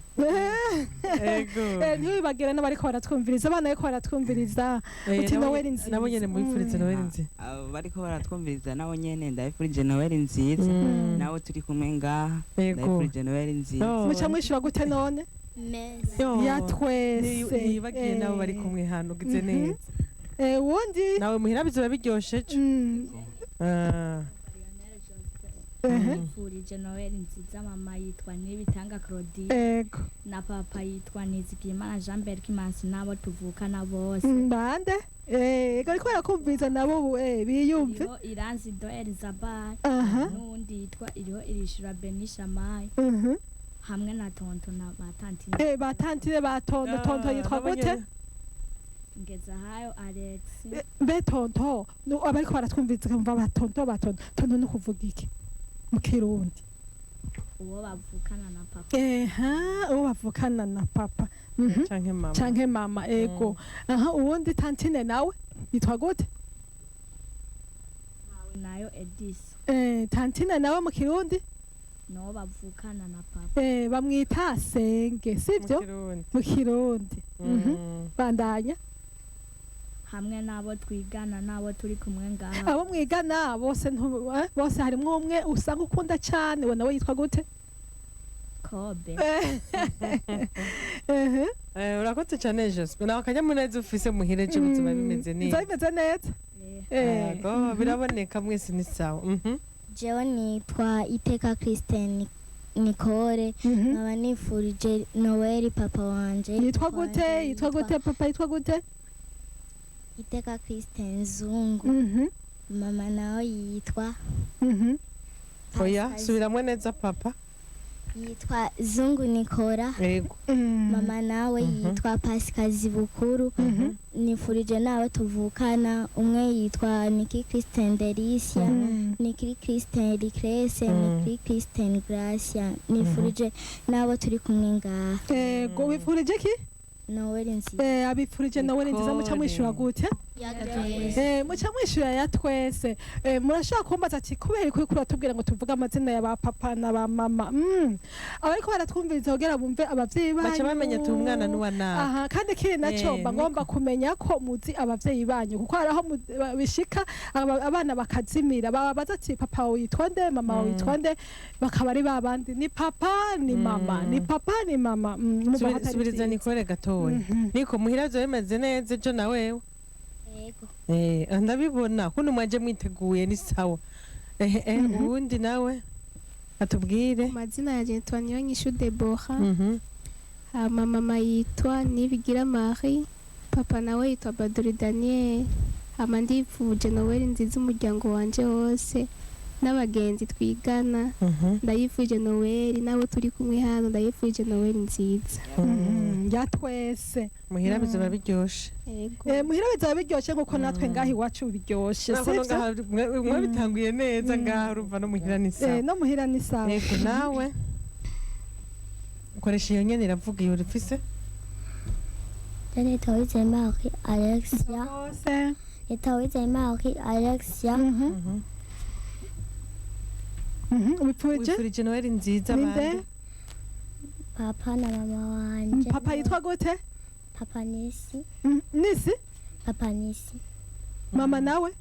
Ntiwibagire n'abariko baratwumviriza, abana bariko baratwumviriza, uti Noel nziza. Nabo nyene mubipfurize Noel nziza. Abo bariko baratwumviriza nabo nyene ndabifurije Noel nziza, nabo turi kumwe ngaha ndabifurije Noel nziza. Muca mwishura gute none? Meza. Yo. Ya twese. Nibagiye nabo bari kumwe hano, ugize neza. Wundi. Nawe muhira bizoba biryoshe ejo. Ah. Nifurije Noel nziza mama yitwa Nibitanga Claudine, na papa yitwa Nizigimana Jean Berkimansi, n'abo tuvukana bose. Bande? Ego, ariko barakumviriza nabo ubu, biyumve. Iriho Iranzi Do Elizabeth, n'uwundi yitwa Iriho Irishura Benishamai, hamwe na tonto na ba tantine. Ba tantine, ba tonto. Tonto yitwa nabo gute? nyene. Ngezahayo Alex. Mbe tonto, abariko baratwumviriza kumva ba tonto, ba tonto, tonto ni kuvuga iki mu Kirundi? Uwo bavukana na papa. Eha, uwo bavukana na papa. Canke mama. Canke mama, ego. Aha, uwundi tantine nawe yitwa gute? Nayo Edis. Tantine nawe mu Kirundi? N'uwo bavukana na papa. Bamwita senge, sivyo? Mu Kirundi. Mu Kirundi. Bandanya. Hamwe n'abo twigana n'abo turi kumwe ngaha. Abo mwigana bose, bose harimwo umwe usanga ukunda cane, we nawe yitwa gute? Kobe. Ehe. Urakoze cyane Joseph, nawe akanyamuneza ufise muhira ejo bizoba bimeze neza. Bizoba bimeze neza. Yego, biraboneka mwese ni sawa. Jewe nitwa Iteka Christine Nicole, nkaba nifurije Noel papa wanje. Yitwa gute? Yitwa gute papa? Yitwa gute? Iteka Christine Zungu. Mama nawe yitwa Oya, Pascal. subiramwo neza papa. Yitwa Zungu Nikora. Yego. Mama nawe yitwa Pascal Bukuru. Nifurije nawe tuvukana, umwe yitwa Niki Christine Delicia, Niki Christine Lucrece, Niki Christine Gracia. Nifurije nabo turi kumwe ngaha. Ego, wifurije iki? Noel nziza. Abifurije Noel nziza. Muca mwishura gute? Muca mwishura ya twese. Murashobora kumbaza ati kubera ko uriko uratubwira ngo tuvuge amazina ya ba papa na ba mama? Abariko baratwumviriza kugira bumve abavyeyi banyu, Baca bamenya ati umwana n'uwa nawe. Aha, kandi kiri naco, mba ngomba kumenya ko muzi abavyeyi banyu, kuko hari aho bishika abana bakazimira, bababaza ati papa wawe yitwa nde, mama wawe yitwa nde, bakaba ari babandi ni papa ni mama, ni papa ni mama. Mumva ko atari Subiriza vyiza. Nikore gatoya. Niko muhira bizoba bimeze neza ejo na wewe? Yego. Ndabibona kuno mwaje mwiteguye, ni sawa. Uwundi nawe atubwire. Amazina yanjye nitwa Niyonyishu Deborah. Hama mama yitwa Nibigira Marie, papa nawe yitwa Baduri Daniel. Hama ndifuje Noel nziza umuryango wanje wose n'abagenzi twigana. Ndayifuje Noel n'abo turi kumwe hano, ndayifuje Noel nziza. Ya twese. Muhira bizoba biryoshe. Muhira bizaba biryoshe nkuko natwe ngaha iwacu biryoshe. Urabona Sivyo? ngaha mwe bitanguye neza ngaha, urumva no muhira ni sawa. No muhira ni sawa. Yego, nawe ukoresha iyo nyene iravuga iyo urifise. Nitwa Uwizeyimana Alexia. Bose. Nitwa Uwizeyimana Alexia. Wipfurije? Wipfurije Noheli nziza Ninde? bande? Papa na mama wanje. Papa yitwa gute? Papa Nisi. Nisi? Papa Nisi. Mama nawe?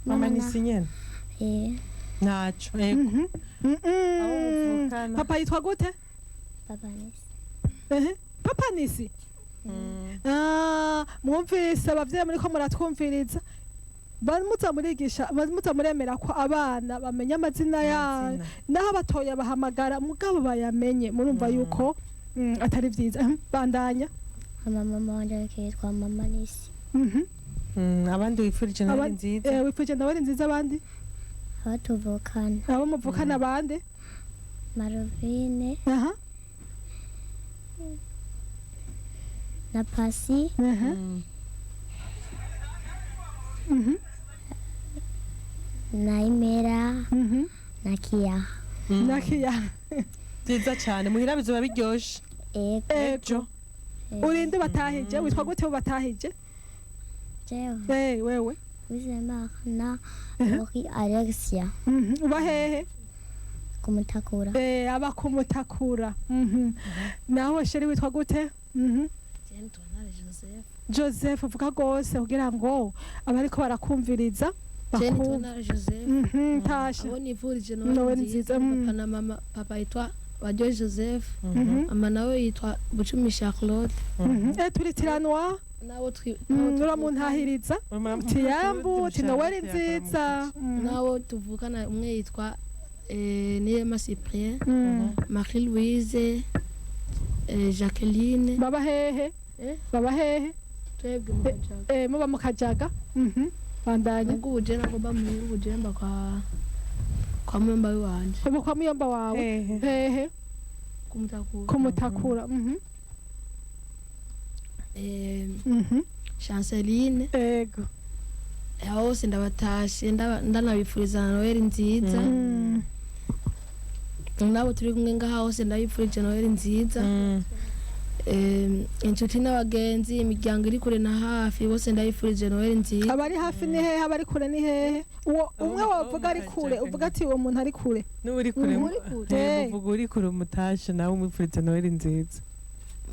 Mama nisi nyene. Ntaco, yego. Papa yitwa gute? Papa Nisi. Ehe, Papa Nisi. Ah, mwumvise abavyeyi muriko muratwumviriza, bamuza murigisha, bamuza muremera ko abana bamenya amazina yayo, naho abatoya bahamagara mugabo bayamenye. Murumva yuko atari vyiza. Bandanya. Mama mama wanje yitwa Mama Nisi. Abandi wifurije Noheli nziza. Wifurije Noheli nziza abandi? Abo tuvukana. Abo muvukana abandi? Marvine. Aha. Na Pasi. Na Imera. Na Kia. Na Kia. Byiza cyane, muhira bizoba biryoshe. Ego. Urinde batahije, witwa gute batahije? Jewe. Wewe. Uwizeyimana Marie Alexia. Uba hehe? Kumutakura. Aba kumutakura. Nawe chérie witwa gute? Joseph. Joseph, uvuga rwose kugira ngo abariko barakumviriza Je nitwa bakumve. Ntare Joseph. Tasha. Abo nifurije Noel Noel nziza, nziza papa na mama. Papa yitwa Baryo Joseph. Mama nawe yitwa Bucumi Charlotte. Turitiranwa. Nabo twi Uramuntahiriza tiyambu uti Noel nziza. Nabo tuvukana umwe yitwa Niyema Cyprien, Marie Louise, Jacqueline. Baba hehe? Baba hehe? Twebwe mu Kajaga. Muba mu Kajaga. Bandanya. Ubwo ubuje nagomba muhira ubujemba kwa muyomba wanje. Ubu kwa muyomba wawe hehe? Kumutakura. Kumutakura. Chanceline. Ego. Aho hose ndabatashe, ndanabifuriza na Noel nziza. Nabo turi kumwe ngaha hose ndabifurije Noel nziza. Inshuti n'abagenzi, imiryango iri kure na hafi, bose ndabifurije Noel nziza. Abari hafi ni hehe? Abari kure ni hehe? Uwo umwe wavuga ari kure, uvuga ati uwo muntu ari kure. N'uri kure. Uri kure. Uvuga uri kure umutashe nawe umwifuriza Noheli nziza.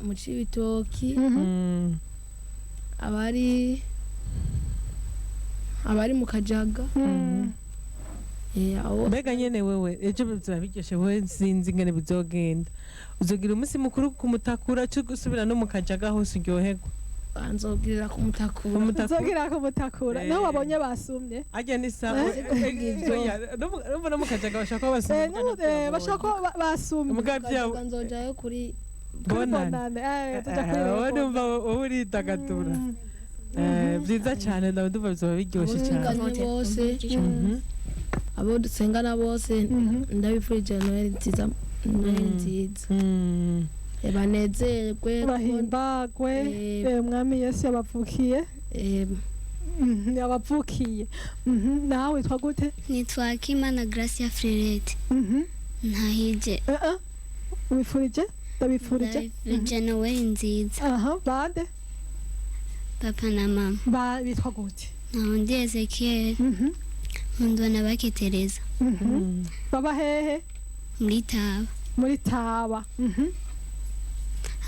Mu Cibitoki, abari mu Kajaga. Abo Mbega nyene wewe ejo bizoba biryoshe, wewe sinzi ingene bizogenda, uzogira umunsi mukuru kumutakura cyo gusubira no mu Kajaga hose uryoherwa. Nzogirira kumutakura. Nzogira kumutakura. Naho wabonye basumye. Ajya ni sawa. Urumva no mu Kajaga bashaka kuba basumye. Bashaka kuba basumye. Mugabo byabo nzojayo kuri Bonane. Tuja kuri Wowe numva wowe uridagadura. Byiza cyane, ndaba ndumva bizoba biryoshe cyane. twiganye bose, abo dusengana bose ndabifurije Noel nziza, Noel nziza. Banezerwe. Bahimbagwe. Mwami Yesu yabavukiye. Yabavukiye. Nawe witwa gute? Nitwa Kimana Gracia Frerete. Ntahije. Wifurije? Ndabifurije. Ndabifurije Noel nziza. Aha, bande? Papa na mama. Ba bitwa gute? Ntawundi Ezekiel. Nkundwa na Bakitereza. Baba hehe? Muri Taba. Muri Taba.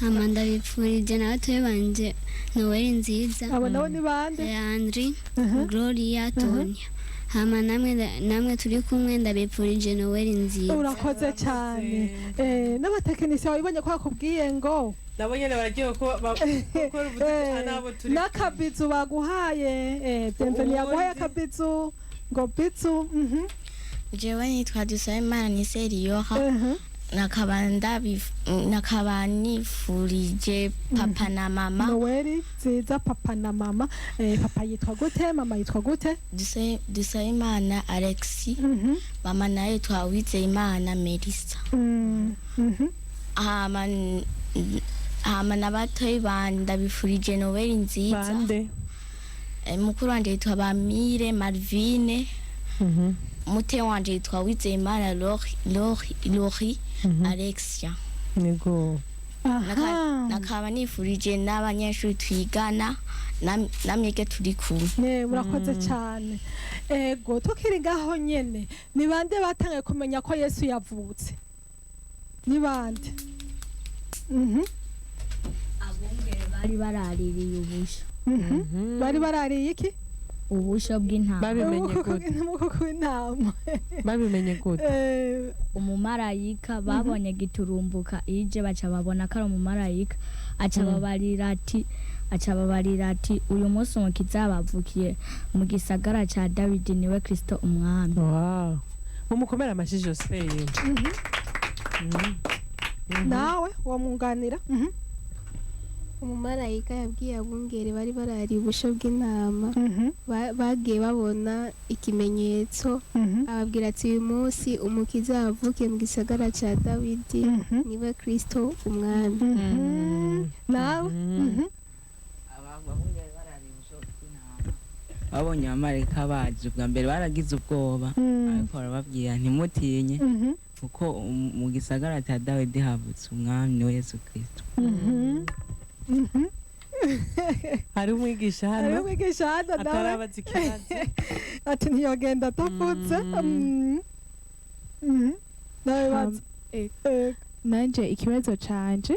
Hama ndabifurije na batoya banje Noel nziza. Abo nabo ni bande? Leandri, Gloria, Tonya. Hama namwe turi kumwe ndabifurije Noel nziza. Urakoze cyane. N'abatekinisiye wabibonye ko bakubwiye ngo nabo nyene baragiye ko gukora ubuzi nabo turi n'akabizu baguhaye. Bienvenue yaguhaye akabizu ngo bizu. Jewe nitwa Dusabimana Niseriyoha, nakaba nifurije papa na mama Noel nziza papa na mama. Papa yitwa gute? Mama yitwa gute? Dusabimana Alexi, mama naye yitwa Uwizeyimana Melissa. Hama Hama na batoyi banje ndabifurije Noel nziza. Bande? Mukuru wanje yitwa Bamire Marvine. Mute wanje yitwa Wizeyimana Lori Alexia. Yego. Nakaba nifurije n'abanyeshuri twigana namyege turi kumwe. Ne, murakoze cyane. Ego, tukiri ngaho nyene, ni bande batangiye kumenya ko Yesu yavutse? Ni bande? Abungere bari baraririye ubusho. Bari barariye iki? Ubusho bw'intama. Babimenye gute? Umukuku w'intama. Babimenye gute? Umumarayika babonye giturumbuka ije, baca babona ko ari umumarayika, aca babarira ati aca babarira ati uyu munsi umukiza yabavukiye mu gisagara ca Dawidi, niwe Kristo umwami. Wow, mumukomere amashyi Joseph. Nawe wamwunganira? Umumarayika yabwiye abungere bari barariye ubusho bw'intama, bagiye babona ikimenyetso, ababwira ati uyu munsi umukiza yavukiye mu gisagara cya Dawidi, niwe Kristo umwami. Nawe? Babonye abamarayika baje ubwa mbere baragize ubwoba, ariko barababwira ntimutinye, kuko mu gisagara cya Dawidi havutse umwami, niwe Yesu Kristo. Hari umwigisha hano. Hari umwigisha hano nawe. Atarabaza ikibazo. Ati ntiyogenda atavutse. Nawe baza. Nanje ikibazo canje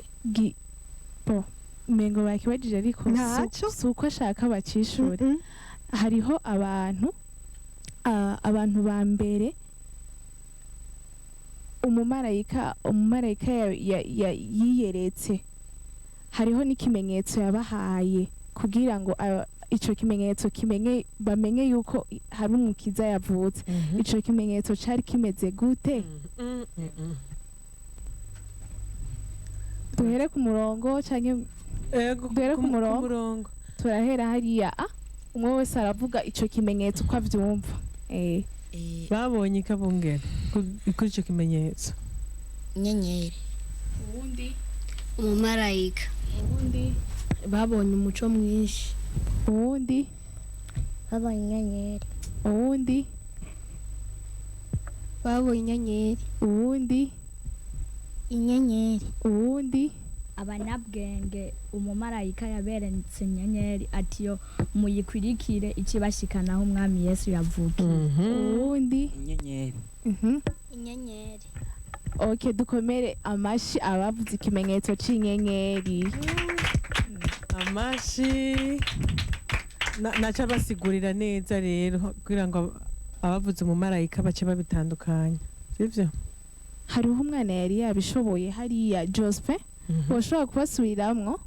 bo mengo bakibajije, ariko Ntaco. si uko ashaka bacishure. Hariho abantu abantu ba mbere umumarayika yiyeretse, hariho n'ikimenyetso yabahaye kugira ngo ico kimenyetso kimenye, bamenye yuko hari umukiza yavutse. Ico kimenyetso cari kimeze gute? Duhere ku murongo canke duhere ku murongo? Turahera hariya, umwe wese aravuga ico kimenyetso uko avyumva. Babonye ikabungera kuri ico kimenyetso? Inyenyeri. Uwundi? Umumarayika. Uwundi? Babonye umuco mwinshi. Uwundi? Babonye inyenyeri. Uwundi? Babonye inyenyeri. Uwundi? Inyenyeri. Uwundi? Abanyabwenge umumarayika yaberetse inyenyeri ati yo muyikwirikire ikibashikanaho umwami Yesu yavukiye. Uwundi? Inyenyeri. Inyenyeri. Okay, dukomere amashi abavuze ikimenyetso c'inyenyeri. Amashi naca basigurira neza rero kugira ngo abavuze umumarayika bace babitandukanya, sivyo? Hariho umwana yari yabishoboye hariya, Jospin, woshobora kubasubiramwo?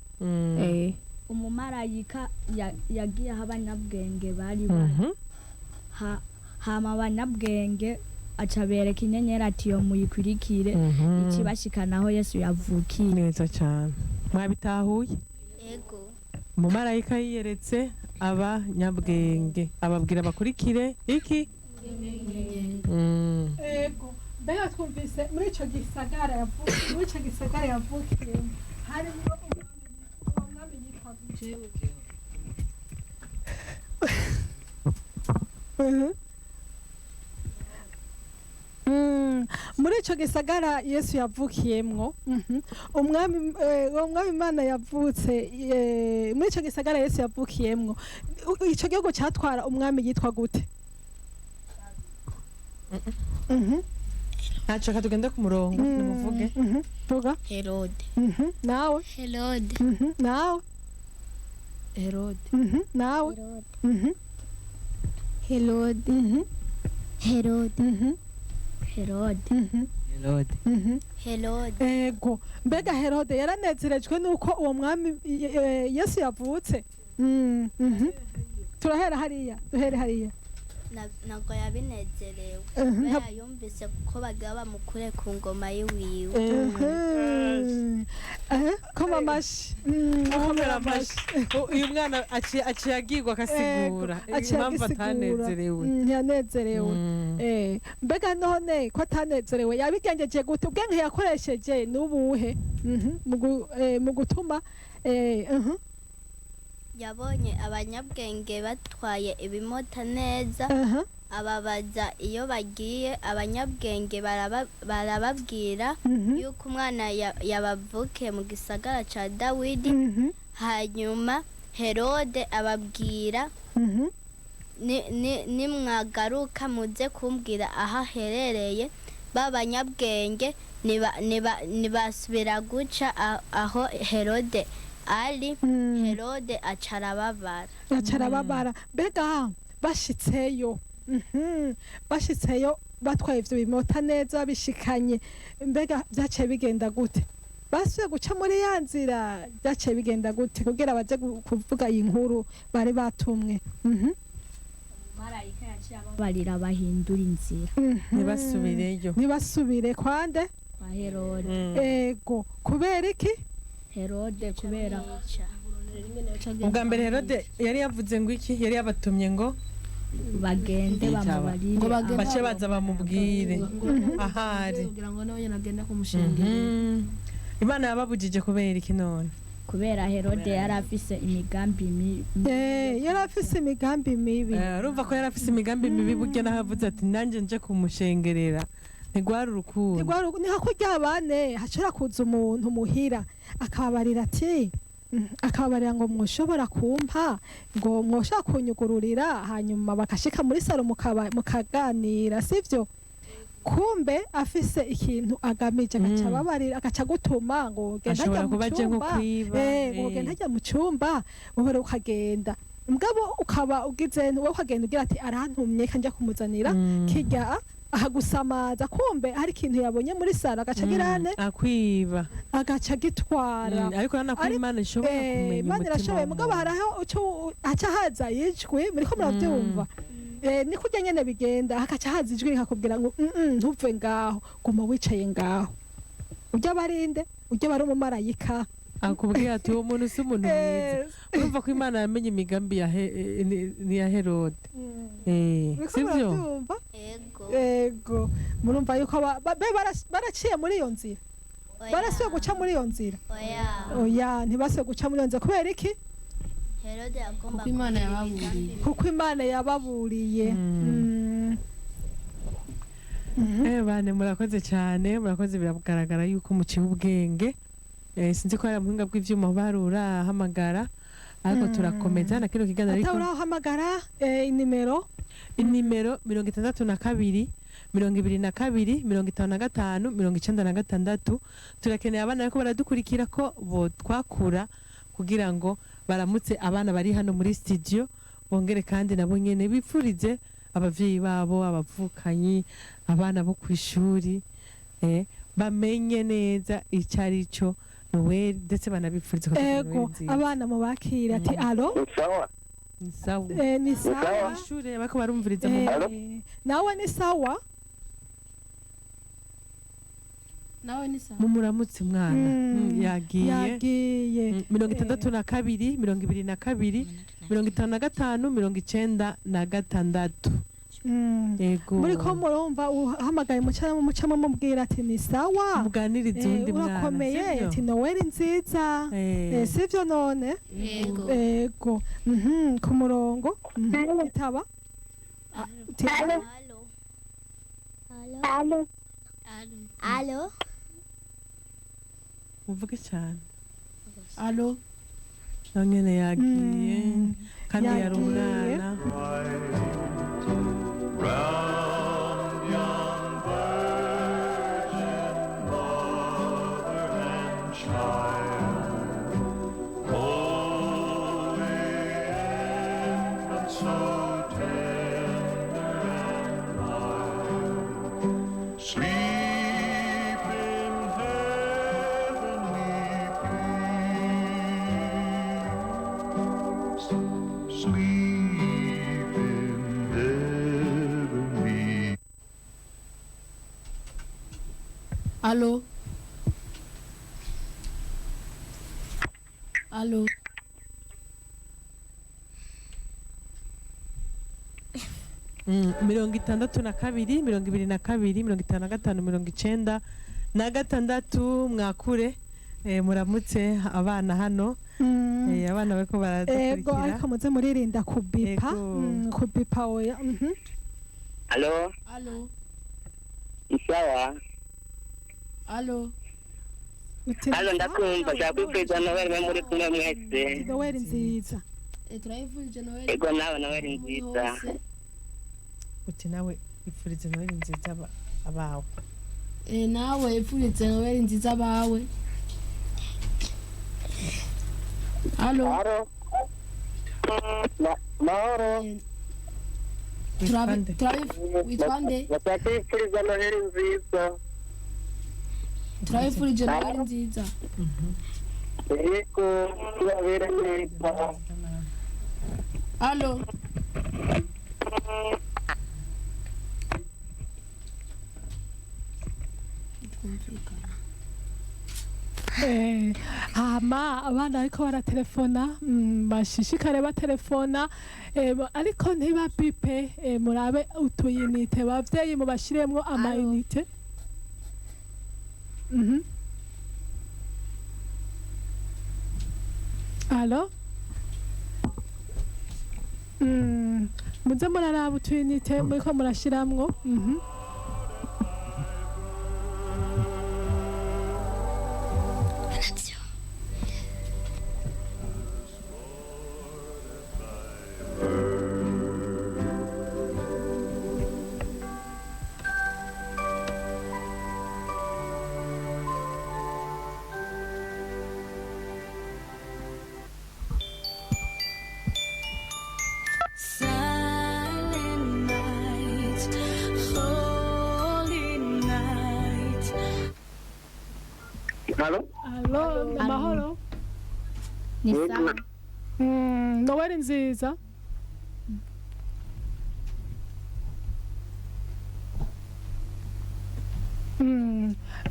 Umumarayika yagiye aho abanyabwenge bari bari, hama abanyabwenge aca bereka inyenyeri ati yo muyikwirikire ikibashikanaho Yesu yavukiye. Neza cyane, mwabitahuye? Yego. Umumarayika yiyeretse abanyabwenge ababwira bakurikire iki? Ego, mbega twumvise muri ico gisagara yavukiye, muri ico gisagara yavukiyemo harimo umwami yitwa gute? Muri ico gisagara Yesu yavukiyemwo, umwami uwo mwami Imana yavutse, muri ico gisagara Yesu yavukiyemwo, ico gihugu catwara umwami yitwa gute? Ntaco, reka tugende ku murongo nimuvuge. Vuga. Herode. Nawe? Herode. Nawe? Herode. Nawe? Herode. Herode. Herode. Herode. Herode. Ego, mbega Herode yaranezerejwe nuko uwo mwami Yesu yavutse? Turahera hariya, duhere hariya. Ntabwo yabinezerewe, kubera yumvise ko bagira bamukure ku ngoma y'iwiwe. Ko amashi. Mukomere amashi. Uyu mwana aciye agirwa akasigura Aciye impamvu agisigura. atanezerewe. Ntiyanezerewe. Mbega none ko atanezerewe yabigenjeje gute? Ubwenge yakoresheje n'ubuhe? Mu gutuma Yabonye abanyabwenge batwaye ibimota neza, ababaza iyo bagiye. Abanyabwenge barababwira yuko umwana yabavukiye mu gisagara ca Dawidi. Hanyuma Herode ababwira: "Nimwagaruka muze kumbwira aho aherereye." Ba banyabwenge ntibasubira guca aho Herode ari. Herode aca arababara. Aca arababara. Mbega bashitseyo, bashitseyo batwaye ivyo bimota neza babishikanye, mbega vyaciye bigenda gute? Basubiye guca muri ya nzira? Vyaciye bigenda gute kugira baje kuvuga iyi nkuru bari batumwe? Marayika yaciye ababarira bahindura inzira. Ntibasubireyo. Ntibasubire kwande? Kwa Herode. Ego, kubera iki? Herode kubera Ubwa mbere Herode yari yavuze ngo iki? Yari yabatumye ngo bagende bamubarire. Ngo bagende bace baza bamubwire ahari. Kugira ngo nawe nyine agende kumushengerera. Imana yababujije kubera iki none? Kubera Herode yari afise imigambi mibi. Yari afise imigambi mibi. Urumva ko yari afise imigambi mibi, burya naho avuze ati nanjye nje kumushengerera, ntigwari urukundo. Ni nka kurya bane hashobora kuza umuntu muhira akababarira ati akababarira ngo mwoshobora kumpa, ngo mwoshobora kunyugururira, hanyuma bakashika muri salo mukaganira, sivyo? Kumbe afise ikintu agamije, agaca ababarira, agaca gutuma ngo genda Ashobora hajya mu kuba aje nko cumba. kwiba, Ngo genda hajya mu cumba uhora ukagenda, mugabo ukaba ugize wowe ukagenda ugira ati arantumye kanja kumuzanira kirya, ahagusamaza, kumbe hari ikintu yabonye muri salo agaca agira ane? Akwiba. Agaca agitwara. Ariko urabona ko Imana ishobora kumenya Imana umutima irashoboye, mugabo w'umuntu. hari aho haca haza ijwi, muriko murabyumva. Ni kurya nyene bigenda, hakaca haza ijwi rikakubwira ngo "Mm, mm, ntuve ngaho, guma wicaye ngaho." Urya barinde, urya bari umumarayika. Akubwira ati uwo muntu si umuntu mwiza. Urumva ko Imana yamenye imigambi ya ni ya Herode. Muriko sivyo? murabyumva? Ego, murumva yuko be baraciye muri iyo nzira, barasubiye guca muri iyo nzira? Oya. Oya, ntibasubiye guca muri iyo nzira. Kubera iki? Herode yagomba Kuko Imana kugira yababuriye. imigambi. Kuko Imana yababuriye. Bane murakoze cyane, murakoze, biragaragara yuko muciye ubwenge. Sinzi ko hari muhinga bw'ivyuma barura hamagara, ariko turakomeza na kino kiganiro, ariko Atawurahamagara, inimero? Inimero 62 22 55 96. Turakeneye abana bariko baradukurikira ko botwakura kugira ngo baramutse abana bari hano muri studio, bongere kandi nabo nyene bipfurize abavyeyi babo, abavukanyi, abana bo kw'ishuri, bamenye neza ico ari cyo Noel, ndetse banabipfurize ko Ego, abana mubakira ati alo. Sawa. Ni sawa. Ni sawa. Ishure bariko barumviriza mu Nawe ni sawa. Nawe ni sawa. Mumuramutse mwana. Yagiye. Yagiye. 62 22 55 96. Yego. Muri ko murumva uhamagaye muca muca mumubwira ati ni sawa. Muganirize uwundi mwana, Urakomeye? sivyo? Ati Noel nziza. Sivyo none? Yego. Ego. Ku murongo. Itaba. Ah, Alo. Alo. Alo. Muvuge cyane. Alo. Nawe nyene yagiye kandi yari Yagiye. umwana. Round yon virgin mother and child, holy infant, so tender and mild, sleep in heavenly peace, sleep in heavenly Alo. Alo. 62 22 55 96 mwakure, muramutse abana hano. Abana bariko Ego. baradukurikira. Ariko muze muririnda kubipa. Ego. Kubipa oya. Alo, Alo. isawa. Alo. Uti Alo, ndakumva, nshaka kwifuriza Noel mwe muri kumwe mwese. Noel nziza. Turayifurije Noel. Ego, nawe Noel nziza. Uti nawe ifurize Noheli nziza abawe. Nawe ifurize Noel nziza abawe. Alo. Alo. Mahoro. Witwa nde? Ndashaka kwifuriza Noheli nziza. Turayifurije Noel nziza. Yego, tubabere neza. Alo. Hama abana ariko baratelefona, bashishikare batelefona, ariko ntibabipe, murabe utuyinite bavyeyi mubashiremwo amayinite. Alo. Muze muraraba utuyinite muriko murashiramwo. Silent night, holy night. Alo. Alo, amahoro. Ni sawa. Noel nziza.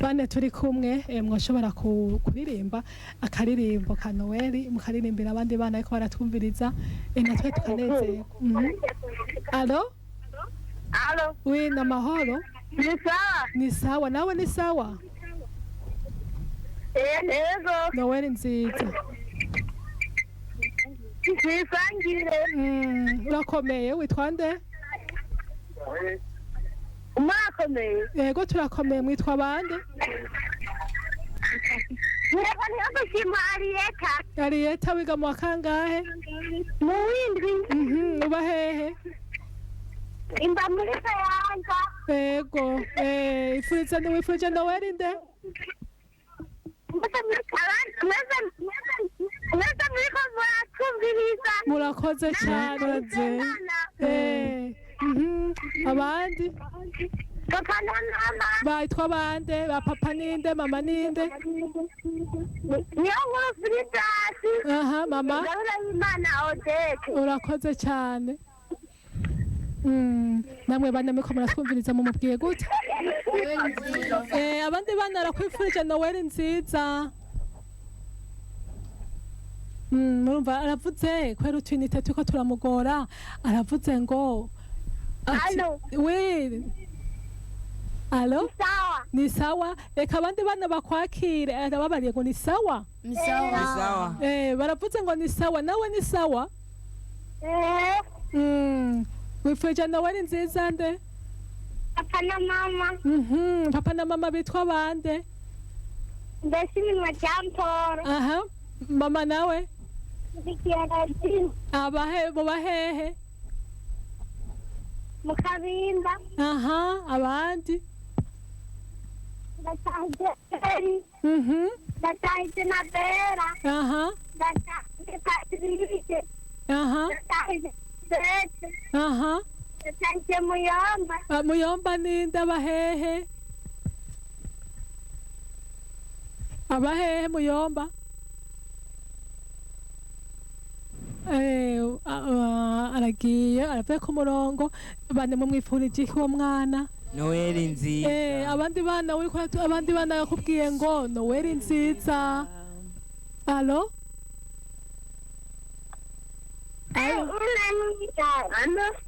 Bane turi kumwe, mwashobora kuririmba akaririmbo ka Noel mukaririmbira abandi bana ariko baratwumviriza, natwe tukanezerwa. Alo? Alo. Oui, ni amahoro. Ni sawa. Ni sawa, nawe ni sawa. Yego. Noel nziza. Twisangire. Urakomeye, witwa nde? Murakomeye. Yego turakomeye, mwitwa bande? Yego, niyo gushima Ariyeta. Ariyeta wiga mu wa kangahe? Mu w'indwi. Uba hehe? Imba muri Kayanza. Yego, ifuriza ni wifurije Noel nde? Mwese muriko muratwumviriza. Murakoze cyane. Abandi? Papa na mama. Bitwa bande? Ba papa ninde? Mama ninde? Niyo nkuru Firitasi. Aha, mama. Gahunda y'Imana Odette. Urakoze cyane. Namwe bana muriko muratwumviriza mumubwiye gute? Abandi bana arakwifurije Noel nziza. Murumva aravuze kubera utwinite turiko turamugora, aravuze ngo Alo. Oui. Alo? Sawa. Ni sawa. Reka abandi bana bakwakire. Arababariye ngo ni sawa. Ni sawa. Ni sawa. Baravuze ngo ni sawa. Nawe ni sawa? Wifurije Noel nziza nde? Papa na mama. Papa na mama bitwa bande? Ndashimira Jean Paul. Aha. Mama nawe? Ndikiyarajini. Abahe muba hehe? Mu Kabimba. Aha, abandi? Ndatahije Eri. Ndatahije na Bera. Aha. Ndatahije Patrice. Aha. Ndatahije Bete. Aha. Ndatahije Muyomba. Muyomba ninde abahehe? Abahehe Muyomba? Aragiye aravuye ku murongo. Bane mumwifurije iki uwo mwana? Noel nziza. Abandi bana uriko abandi bana yakubwiye ngo Noel nziza. Alo? Allo.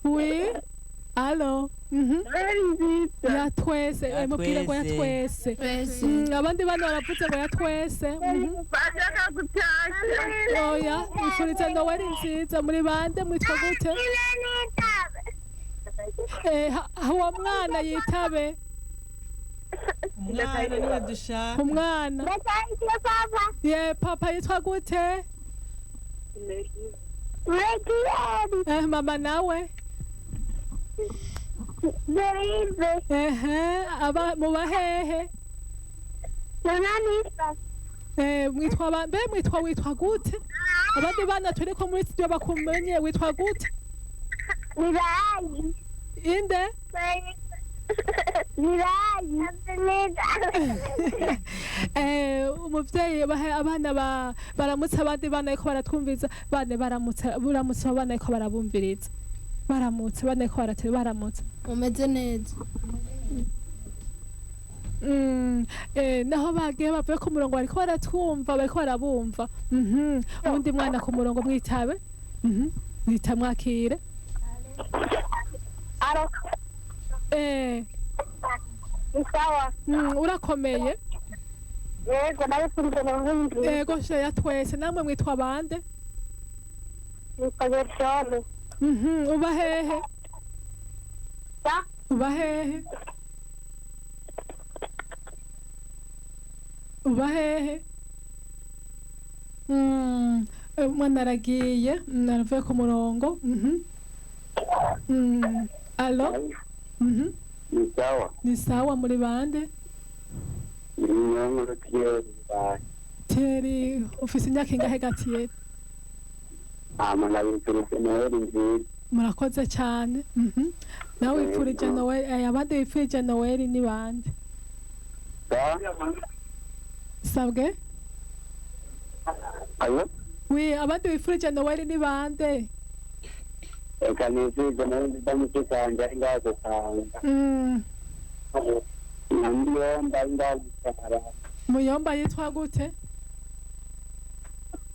Oui. Allo. Ya twese, mubwire ngo ya twese. Abandi bana baravuze ngo ya twese. Bashaka gutashya. Oya, ifuriza Noel nziza muri bande mwitwa gute? Uwo mwana yitabe. Umwana niwe dushaka. Umwana. Ye, papa yitwa gute? Mama nawe? Ehe, aba muba hehe? Mwitwa ba mbe mwitwa witwa gute? Abandi bana turiko muri studio bakumenye witwa gute? Mirayi. Inde? Mirayi. Umuvyeyi bahe abana baramutse abandi bana ariko baratwumviriza bane baramutse baramutse abana ariko barabumviriza baramutse bane ariko baramutse Umeze neza. Naho bagiye bavuye ku murongo bariko baratwumva bariko barabumva. Uwundi mwana ku murongo mwitabe. Mwita mwakire. Sawa. Urakomeye. Yego, nabikunze nabumvise. Yego sheya twese namwe mwitwa bande? Nitwa Gershone. Uba hehe? Uba hehe? Uba hehe? Umwana aragiye, aravuye ku murongo. Allo? Ni sawa. Ni sawa muri bande? Ni Thierry. Thierry, ufise imyaka ingahe ga Thierry? Hama ndabifurije Noheli nziza. Murakoze cyane. Nawe wifurije Noel, abandi wifurije Noel ni bande? Sabwe? Allo? Oui, abandi wifurije Noel ni bande? Reka nifurije Noheli nziza mushiki wanjye ari ngaho gusanga. Na Muyomba ari ngaho gusara. Muyomba yitwa gute?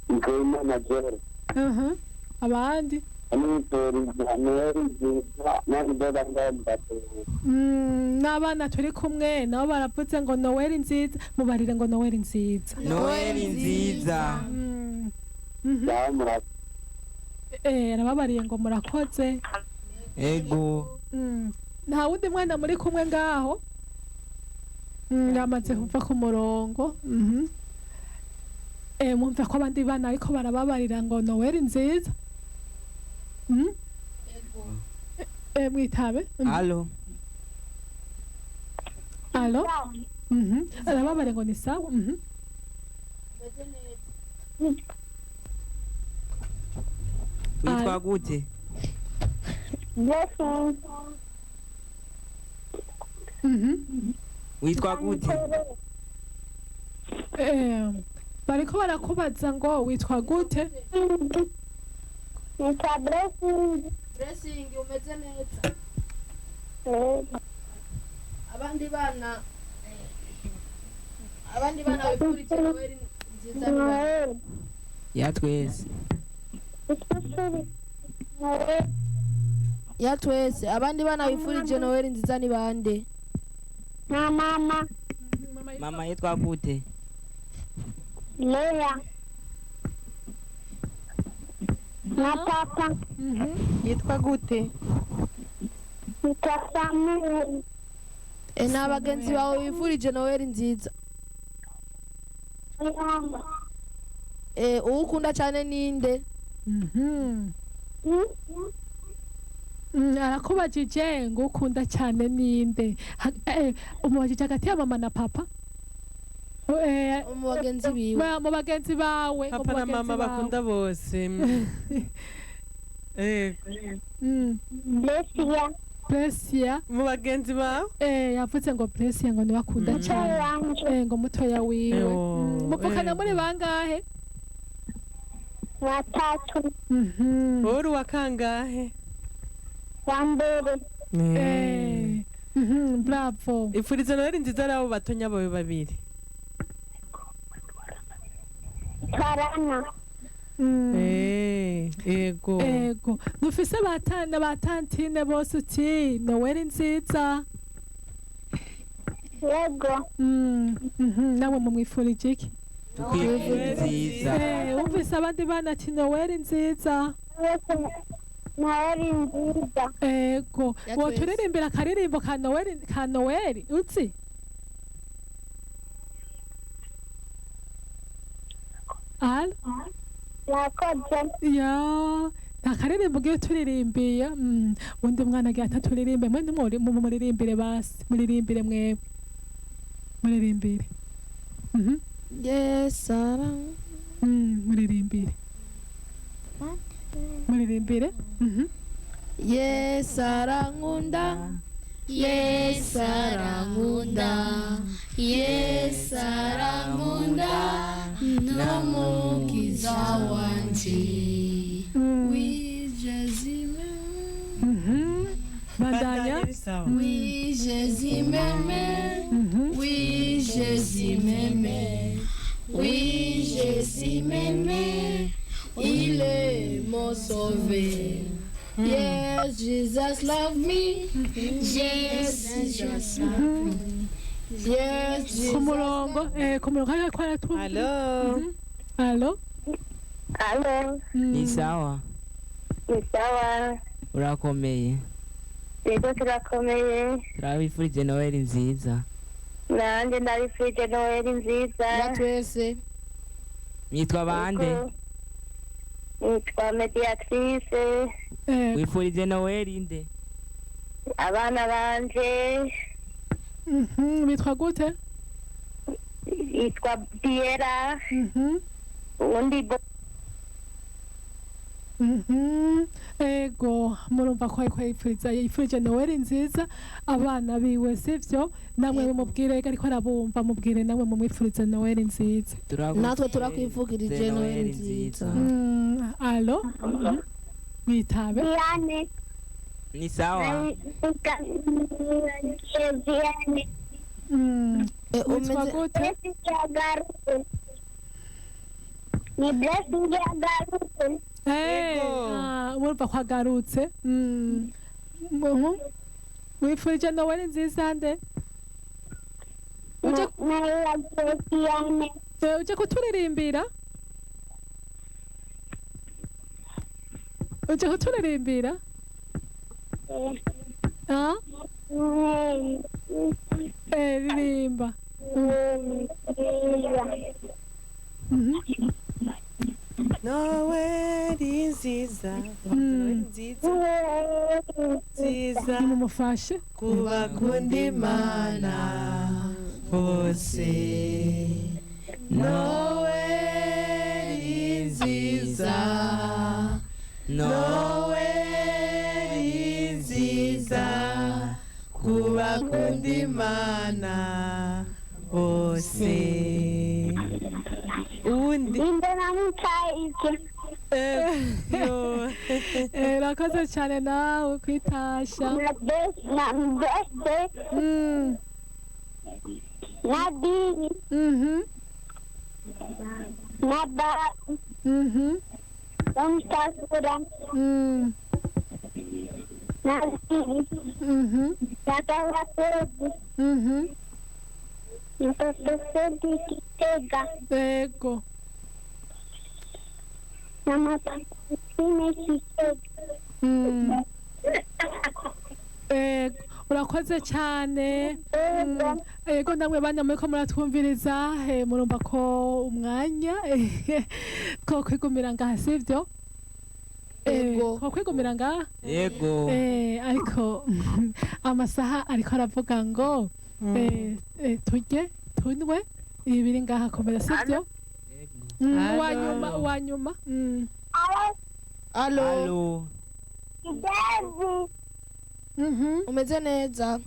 Nzeyimana Jere. Abandi? Nifurije Noheli nziza n'abandi bari ngaho mu Gatovu. N'abana turi kumwe nabo baravuze ngo Noel nziza, mubarire ngo Noel nziza. Noheli nziza. Sawa murakoze. Arababariye ngo murakoze. Ego. Nta wundi mwana muri kumwe ngaho? Yamaze kuva ku murongo. Mwumva ko abandi bana ariko barababarira ngo Noel nziza. Mwitabe. Allo. Allo? Arababariye ngo ni sawa. Witwa gute? Witwa gute? Bariko barakubaza ngo witwa gute? Nitwa Blessing. Blessing umeze neza. Abandi bana wifurije Noheli nziza ni bande? Ya twese. Ya twese abandi bana wifurije Noheli nziza ni bande? Na mama. Mama yitwa gute? Leya. Na papa. Yitwa gute? Nitwa Samuel. Na bagenzi bawe wifurije Noheli nziza. Uwo ukunda cyane ninde? Arakubajije ngo ukunda cyane ninde? Umubajije hagati ya mama na papa? Mu bagenzi biwe. Mu bagenzi bawe. Papa na mama bakunda bose. Blessia. Blessia. Mu bagenzi bawe? Yavuze ngo Blessia ngo niwe akunda cyane. Ngo mutoya wiwe. Muvukana muri bangahe? Batatu. Uri uwa kangahe? Wa mbere. Bravo. Ifurize Noheli nziza ari abo batonya bawe babiri. Karana. Ego. Ego, dufise batana ba tantine bose uti Noweli nziza. Yego. Namwe mumwifurije iki? Tukwifurije nziza. Wumvise abandi bana ati Noweli nziza. Noheli nziza. Ego, Ya twese. woturirimbira akaririmbo ka Noweli, ka Noweli uzi? Al? Nakoze. Ya, nta karirimbo ugiye turirimbiye. Undi mwana agiye ataturirimbe, mwe ntimuri muririmbire basi, muririmbire mwebwe. Muririmbire. Yes, ara. Muririmbire. Muririmbire. Yes, arankunda. Yes, arankunda. Yes, arankunda. N'umukiza wanje. Oui, Jésus m'aime. Bandanya. Oui, Jésus m'aime. Oui, Jésus m'aime. Oui, Jésus m'aime. Il est mon sauveur. Yes, Jesus love me. Yes, Jesus love me. Yes, Jesus. Ku murongo, ku murongo ariko aratwumva. Allo. Allo. Allo. Ni sawa. Ni sawa. Urakomeye. Yego turakomeye. Turabifurije Noheli nziza. Nanjye ndabifurije Noheli nziza. Ya twese. Mwitwa bande? Nitwa Mediatrice. Wifurije Noheli nde? Abana banje. Bitwa gute? Yitwa Biera. Uwundi bo Ego, murumva ko ariko yifuriza yifurije Noheli nziza abana biwe, sivyo? Namwe mumubwire ariko arabumva, mubwire namwe mumwifurize Noheli nziza. Natwe turakwifurije Noheli nziza. Allo. Mwitabe. Diane. Ni sawa. Diane. Witwa gute? Ni Blessing yagarutse. Murumva ko agarutse. Wifurije Noheli nziza nde? Uje kuturirimbira? Uje kuturirimbira? Ah? Ririmba. Noheli nziza. Noheli nziza. Nziza. Nimumufashe. Kubakunda Imana bose. Noheli nziza. Noheli nziza. Kubakunda Imana bose. Uwundi. Urakoze cyane nawe kwitasha. Na beste. Na dini. Na ba. Na mtasura. Na dini. Na tawasozi. Na tawasozi Kitega. Ego. Na mapasine Kitega. Ego, urakoze cyane. Ego, namwe bana muriko muratwumviriza, murumva ko umwanya two kwigumira ngaha, sivyo? Ego. Two kwigumira ngaha. Yego. Ariko amasaha ariko aravuga ngo turye tunywe ibi biri ngaha komeza, sivyo? Wa nyuma, wa nyuma. Allo. Allo. Umeze neza?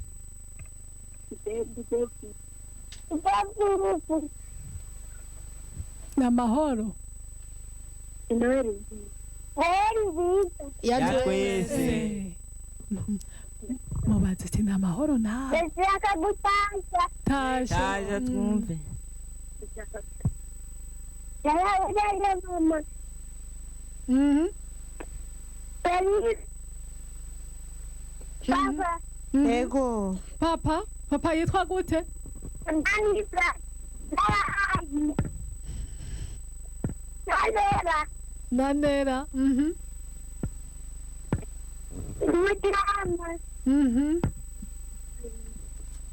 Ni amahoro. Ya twese. Mubaze uti ni amahoro nawe. Ndashaka gutashya. Tasha. Tasha twumve. Mama. Papa. Ego. Papa, papa yitwa gute? Anisa. Nanera. Nanera. Mutama.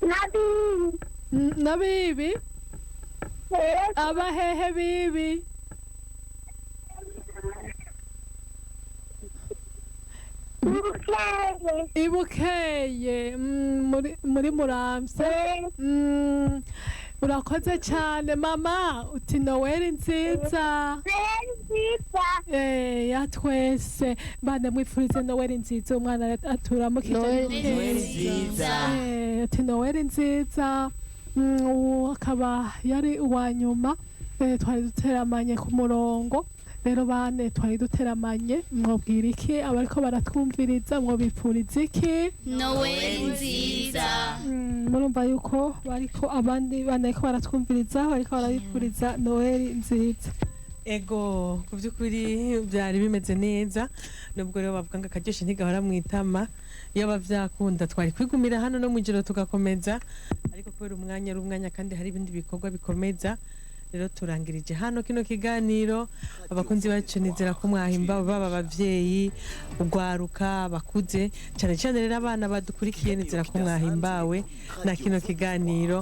Nabibi. Nabibi. Abahehe bibi. Ibukeye muri Muramvya. Urakoze cyane mama, uti Noweli nziza. Ya twese bana mwifurize Noweli nziza, umwana aturamukije. Noel nziza. Ati Noweli nziza. Uwo akaba yari uwa nyuma, twari duteramanye ku murongo. Rero bane twari duteramanye, mwobwira iki abariko baratwumviriza, mwobipfuriza iki? Noweli nziza. Murumva yuko bariko abandi bana bariko baratwumviriza, bariko barabipfuriza Noweli nziza. Ego, ku by'ukuri byari bimeze neza, nubwo rero bavuga ngo akaryoshye ntigahora mu itama. Iyo bavyakunda twari kwigumira hano no mw'ijoro tugakomeza, ariko kubera umwanya ari umwanya kandi hari ibindi bikorwa bikomeza, rero turangirije hano kino kiganiro. Abakunzi bacu, nizera ko mwahimba, baba abavyeyi, ugwaruka, bakuze, cyane cyane rero abana badukurikiye, nizera ko mwahimbawe na kino kiganiro.